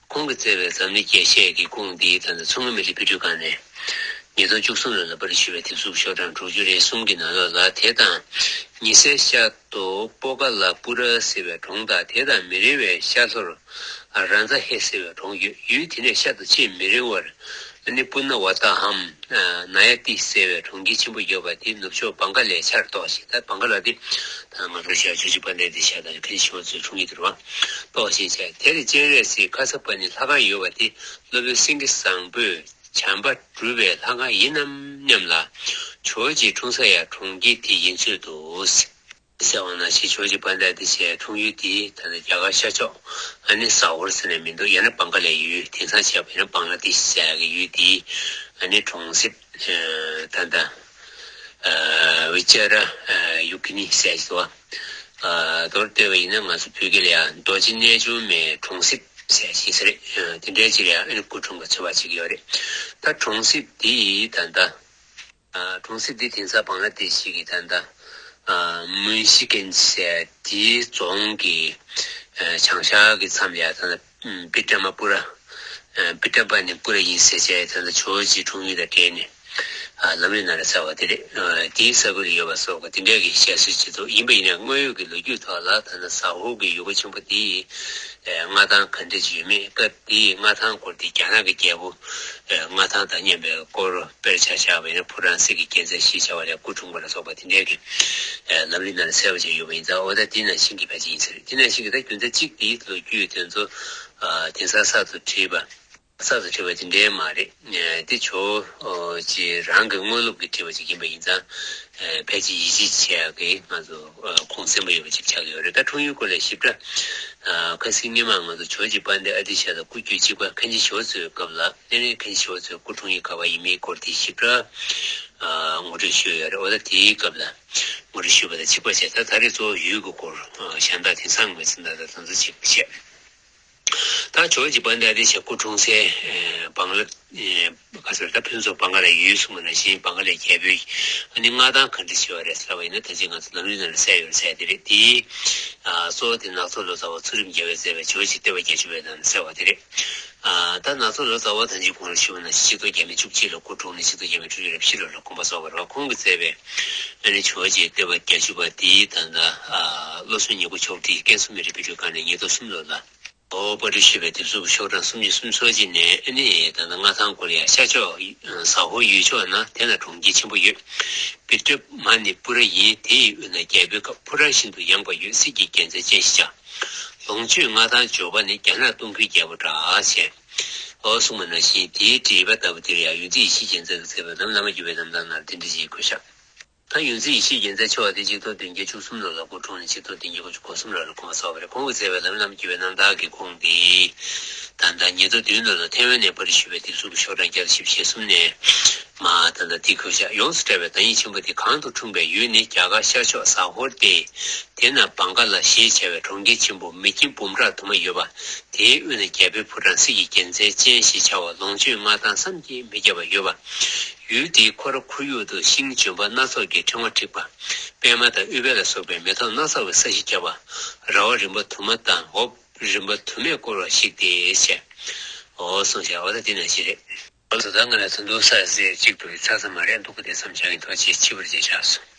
ཁོང་གིས་མཛད་པའི་འཛམ་གླིང་རྒྱས་བཤད་ཀྱི་ཁུངས་འདི་ད་ལྟ་མཚོ་སྔོན་མི་རིགས་དཔེ་སྐྲུན་ཁང་ནས་ཉིས་སྟོང་བཅུ་གསུམ་ལོ་ལ་པར་ཞུས་པའི་དེབ་གཟུགས་ཤོག་གྲངས་དྲུག་ཅུ་རེ་གསུམ་གྱི་ནང་ལོགས་ལ། དེ་དང་ཉི་ཟེར་ཤར་དུ་པོ་ཀ་ལ་པུ་ར་ཟེར་བའི་གྲོང་དང་། དེ་དང་མི་རིང་བའི་ཤར་ལྷོར་རཱ་ཛ་ཧེ་ཟེར་བའི་གྲོང་ཡོད། ཡུལ་དེ་ནས་ཤར་དུ་ཆེས་མི་རིང་བར་ནི་པུ་ན་ཝ་ཏཱ་འམ་ནཱ་ཡ་ཏི་ཟེར་བའི་གྲོང་ཁྱེར་ཆེན་པོ་ཡོད་པ་དེའི་ནུབ་ཕྱོགས་བང་ག་ལའི་ཆར་གཏོགས་ཤིང་། ད་བང་ག་ལ་དེ་ད་ང་ཚོ་ཤར་ཕྱོགས་ཀྱི་བང་ག་ལའི་དེ་ཤར་དང་ཁ་ཤོར་ཚུལ་འཁྲུངས་ཡུལ་དུ་རུ་བ་གཏོགས་ཤིང་བྱས། དེར་སྤྱན་རས་གཟིགས་ཁ་སར་པ་ཎི་ལྷ་ཁང་ཡོད་པ་དེ་སློབ་དཔོན་སེང་གེ་བཟང་པོས་བྱམས་པ་སྒྲུབ་པའི་ལྷ་ཁང་ཡིན་ནམ་སྙམ་ལ། ཇོ་བོ་རྗེ་འཁྲུངས་ས་ཡང་གྲོང་ཁྱེར་དེ་ཡིན་ཚོད་འདུག་ཟེར་བ་ནང་བཞིན་ཇོ་བོ་རྗེ་དཔལ་ལྡན་ཨ་ཏི་ཤའི་འཁྲུངས་ཡུལ་དེ་ད་ལྟ་རྒྱ་གར་ཤར་ཕྱོགས། ཨ་ནི་ཟ་ཧོར་ཟེར་ནས་མི་འདུག་ཡང་ན་བང་ག་ལའི་ཡུལ། དེང་སང་བྱས་པ་ཡིན་ན་བང་ལ་དེ་ཤ་ཟེར་ཡག་གི་ཡུལ་དེ། ཨ་ནི་གྲོང་གསེབ། ཨ། ད་ལྟ། ཨ། བི་ཅ་ར། ཨ། ཡུ་གི་ནི་ཟེར་གྱི་འདུག་ཨ། མདོར་བསྡུས་པ་ཡིན་ན་ང་ཚོ་བོད་སྐད་ལ་ཡང་རྡོ་རྗེ་རྣལ་འབྱོར་མའི་གྲོང་གསེབ་ཟེར་ཞིག་ཟེར་རེད། ཨ། དེ་འདྲའི་ཅིག་ལ་ཡང་ཨ་ནི་སྐུ་འཁྲུངས་པ་ཚོད་དཔག་བྱེད་ཀྱི་ཡོད་རེད། ད་གྲོང་གསེབ་དེ་ཡི་ད་ལྟ། ཨ། གྲོང་གསེབ་འདི་དེང་སང་བང་ལ་དེ་ཤི་གི་ད་ལྟ། ཨ། མུན་ཤི་ཀན་ཟེར་དེའི་རྫོང་གི། ཨ། བྱང་ཤར་གྱི་མཚམས་ལ་ད་ལྟ་པི་ཏྲ་མ་པུ་ར། ཨ། པི་ཏྲ་པ་ཎི་པུ་ར་ཡིན་ཟེར་བྱས་ད་ལྟ་ཇོ་བོ་རྗེ་འཁྲུངས་ཡུལ་དང་འབྲེལ་ནས། ཨ། ལམ་རིམ་ནང་ལ་གསལ་བ་དེ་རེད། ཨ། དེའི་ས་ཁུལ་ལ་ཡོད་པ་སོགས་ཀྱི་དེ་འདྲའི་གི་བཤད་སྲོལ་ཅིག་འདུག་ཡིན་པ་ཡིན་ན་དངོས་ཡོད་ཀྱི་ལོ་རྒྱུས་ཐོག་ལ་ད་ལྟ་ཟ་ཧོར་གྱི་ཡུལ་སྐོར་ཆེན་པོ་དེའི། ཨ། མངའ་ཐང་ག་འདྲ་ཅིག་ཡོད་མེད། སྐབས་དེའི་མངའ་ཐང་སྐོར་དེ་རྒྱ་ནག་གི་རྒྱལ་པོ། ཨ། མངའ་ཐང་དང་མཉམ་པའི་སྐོར། དཔེར་ཆ་བཞག་པ་ཡིན་ན་ཕུ་རན་སི་གི་རྒྱལ་མཚན་བཞི་བྱ་བ་ལ་སྐུ་འཁྲུངས་པ་ལ་སོགས་པ་དེ་འདྲའི་གི། ཨ། ལམ་རིམ་ནང་ལ་གསལ་བ་ཅིག་ཡོད་པ་ཡིན་ཙང་། འོ་ད་དེ་ནང་བཞིན་གྱི་ཕལ་ཆེར་ཡིན་ས་རེད། དེ་ནང་བཞིན་གྱི་ད་རྒྱུ་མཚན་གཅིག་དེའི་ལོ་རྒྱུས་དེ་ཚོ། ཨ། དེང་སང་གསར་དུ་བྲིས་པ། གསར་དུ་བྲིས་པ་དེ་འདྲའི་མ་རེད། ཨ། དེ་ཇོ་བོ་རྗེ་རང་གི་དངོས་སློབ་ཀྱིས་བྲིས་པ་ཅིག་ཡིན་པ་ཡིན་ཙང་། ཨ། ཕལ་ཆེར་ཡིད་ཆེས་བྱེད་ཡག་གི་ང་ཚོ། ཨ། ཁུངས་བཙན་པོ་ཡོད་པ་ཅིག་ཆགས་ཀྱི་ཡོད་རེད། ད་འཁྲུངས་ཡུལ་སྐོར་ལ་ཞིབ་ཕྲ། ཨ། ཁ་སང་སྔོན་མ་ང་ཚོ་ཇོ་བོ་རྗེ་དཔལ་ལྡན་ཨ་ཏི་ཤ་དང་སྐུ་རྒྱུད་གཅིག་པ་མཁན་ཆེན་ཞི་བ་འཚོའི་སྐབས་ལ། ཨ་ནི་མཁན་ཆེན་ཞི་བ་འཚོའི་སྐུ་འཁྲུངས་ཡུལ་ག་པར་ཡིན་མིན་སྐོར་དེ་ཞིབ་ཕྲ། ཨ། ངོ་སྤྲོད་ཞུས་ཡོད་རེད། འོ་ད་དེའི་སྐབས་ལ་ངོ་སྤྲོད་ཞུས་པ་དང་གཅིག་པ་བྱས། ད་ད་རེས་གཙོ་བོ་ཡུལ་གྱི་སྐོར། ཨ། གཞན་དག་དེང་སང་ངོས་འཛིན་དང་དང་དེ་ཚོ་ཅིག་བཤད། ད་ཇོ་བོ་རྗེ་དཔལ་ལྡན་ཨ་ཏི་ཤ་སྐུ་འཁྲུངས་སའི། ཨ། བང་ལ། ཨ། ག་ཟེར། ད་ཕུན་ཚོགས་བང་ག་ལའི་ཡུལ་གསུངས་པ་ནང་བཞིན་བང་ག་ལའི་རྒྱལ་པོའི། ཨ་ནི་མངའ་ཐང་ག་འདྲ་ཞིག་ཡོད་རེད་ཟེར་བ་ཡིན་ན། ད་ཅི་ང་ཚོ་ལམ་རིམ་ནང་ལ་གསལ་ཡོད་རེད་ཟེར་དེ་རེད། དེའི། ཨ། གཙོ་བོ་དེ་ནག་ཚོ་ལོ་ཙཱ་བ་ཚུལ་ཁྲིམས་རྒྱལ་བས་མཛད་པའི་ཇོ་བོ་རྗེ་བསྟོད་པ་བརྒྱད་ཅུ་པའི་ནང་ལ་གསལ་བ་དེ་རེད། ཨ། ད་ནག་ཚོ་ལོ་ཙཱ་བ་ད་ཅི་གོང་ལ་ཞུས་པ་ནང་བཞིན་ཆིག་སྟོང་བརྒྱ་མེད་བཅུ་གཅིག་ལ་སྐུ་འཁྲུངས་ནས་ཆིག་སྟོང་བརྒྱ་མེད་བཅུ་གཅིག་ལ་དགུང་པ་རྫོགས་པ་རེད་བ། ཁོང་གིས་མཛད་པའི། ཨ་ནི་ཇོ་བོ་རྗེ་བསྟོད་པ་བརྒྱད་ཅུ་པ་དེའི་ད་ལྟ། ཨ། བློ་བཟང་ཉི་མ་མཆོག་སྤྲུལ་ཀན་སུའུ་མི་རིགས་དཔེ་སྐྲུན་ཁང་ནས་ཉིས་སྟོང་གསུམ་ལོ་ལ། ཨོ། པར་སྐྲུན་ཞུས་པའི་དེབ་གཟུགས་ཤོག་གྲངས་སུམ་ཅུ་སོ་གཅིག་ནས། ཨ་ནི་ད་ལྟ་མངའ་ཐང་སྐོར་ཡང་། ཤར་ཕྱོགས་ཟ་ཧོར་ཡུལ་ཕྱོགས་ན། དེ་ན་གྲོང་ཁྱེར་ཆེན་པོ་ཡོད། པི་ཏྲ་མ་ཎི་པུ་ར་ཡིན། དེ་ཡི་དབུས་ན་རྒྱལ་པོའི་ཁབ། ཕུ་རན་ཤིན་ཏུ་ཡངས་པ་ཡོད། སྲིད་ཀྱི་རྒྱལ་མཚན་ཅན་ཞེས་བྱ། ལོངས་སྤྱོད་མངའ་ཐང་འབྱོར་པ་ནི། རྒྱ་ནག་སྟོང་ཁའི་རྒྱལ་པོ་འདྲ་ཞེས། འོ་གསུངས་པ་ནང་བཞིན་དེའི་འགྲེལ་པ་ལྟ་བུ་དེར་ཡང་ཡོངས་འཛིན་ཡེ་ཤེས་རྒྱལ་མཚན་གྱིས་མཛད་པའི་ལམ་བླ་མ་བརྒྱུད་པའི་རྣམ་ཐར་ནང་དེ་འདྲ་ཞིག་འཁོད་བཞག་ད་ཡོངས་འཛིན་ཡེ་ཤེས་རྒྱལ་མཚན་ཆེ་བ་དེ་ཆིག་སྟོང་བདུན་བརྒྱ་བཅུ་གསུམ་ལོ་ལ་སྐུ་འཁྲུངས་ནས་ཆིག་སྟོང་བདུན་བརྒྱ་དགུ་བཅུ་གོ་གསུམ་ལོ་ལ་དགོངས་པ་རྫོགས་པ་རེད། ཁོང་གིས་མཛད་པའི་ལམ་བླ་མ་བརྒྱུད་པའི་རྣམ་ཐར་གྱི་ཁུངས་དེ། ད་ལྟ་ཉིས་སྟོང་བདུན་ལོ་ལ་ཐའེ་ཝན་ནས་པར་ཞུས་པའི་དེབ་གཟུགས་ཀྱི་ཤོག་གྲངས་བརྒྱ་དང་བཞི་བཅུ་ཞེ་གསུམ་ནས། མ་ད་ལྟ་དེ་འཁོད་བཞག་ཡོངས་སུ་གྲགས་པའི་བདག་ཉིད་ཆེན་པོ་དེ་གང་དུ་འཁྲུངས་པའི་ཡུལ་ནི་རྒྱ་གར་ཤར་ཕྱོགས་ཟ་ཧོར་ཏེ། དེ་ན་བང་ག་ལ་ཞེས་བྱ་བའི་གྲོང་ཁྱེར་ཆེན་པོ་མི་ཁྱིམ་འབུམ་ཕྲག་དུ་མ་ཡོད་པ། དེའི་དབུས་ན་རྒྱལ་པོའི་ཕོ་བྲང་གསེར་གྱི་རྒྱལ་མཚན་ཅན་ཞེས་བྱ་བ་ལོངས་སྤྱོད་མངའ་ཐང་བསམ་གྱིས་མི་ཁྱབ་པ་ཡོད་པ། ཡུལ་དེའི་ཁོ་ར་ཁོར་ཡུག་ཏུ་ཤིང་ལྗོན་པ་སྣ་ཚོགས་ཀྱི་ཕྲེང་བ་འཁྲིགས་པ། པད་མ་དང་ཨུཏྤལ་ལ་སོགས་པའི་མེ་ཏོག་སྣ་ཚོགས་པའི་ས་གཞི་ཁྱབ་པ། ར་བ་རིམ་པ་དུ་མ་དང་འོབས་རིམ་པ་དུ་མས་བསྐོར་བ་ཞིག་སྟེ་ཞེས། འོ་གསུངས་བཞག་འོ་ད་དེ་ནང་བཞིན་རེད། འོ་ད་ང་ལ་ད་དུང་ས་ཟེར་གཅིག་ཏུ་ཡི་ཚ་ཚ་མ་རེད་འདུག་གི་དེ་བསམ་བྱ་གི་འདུག་ཅེས་ཕྱི་པར་བྱས་བཞག་སོང་།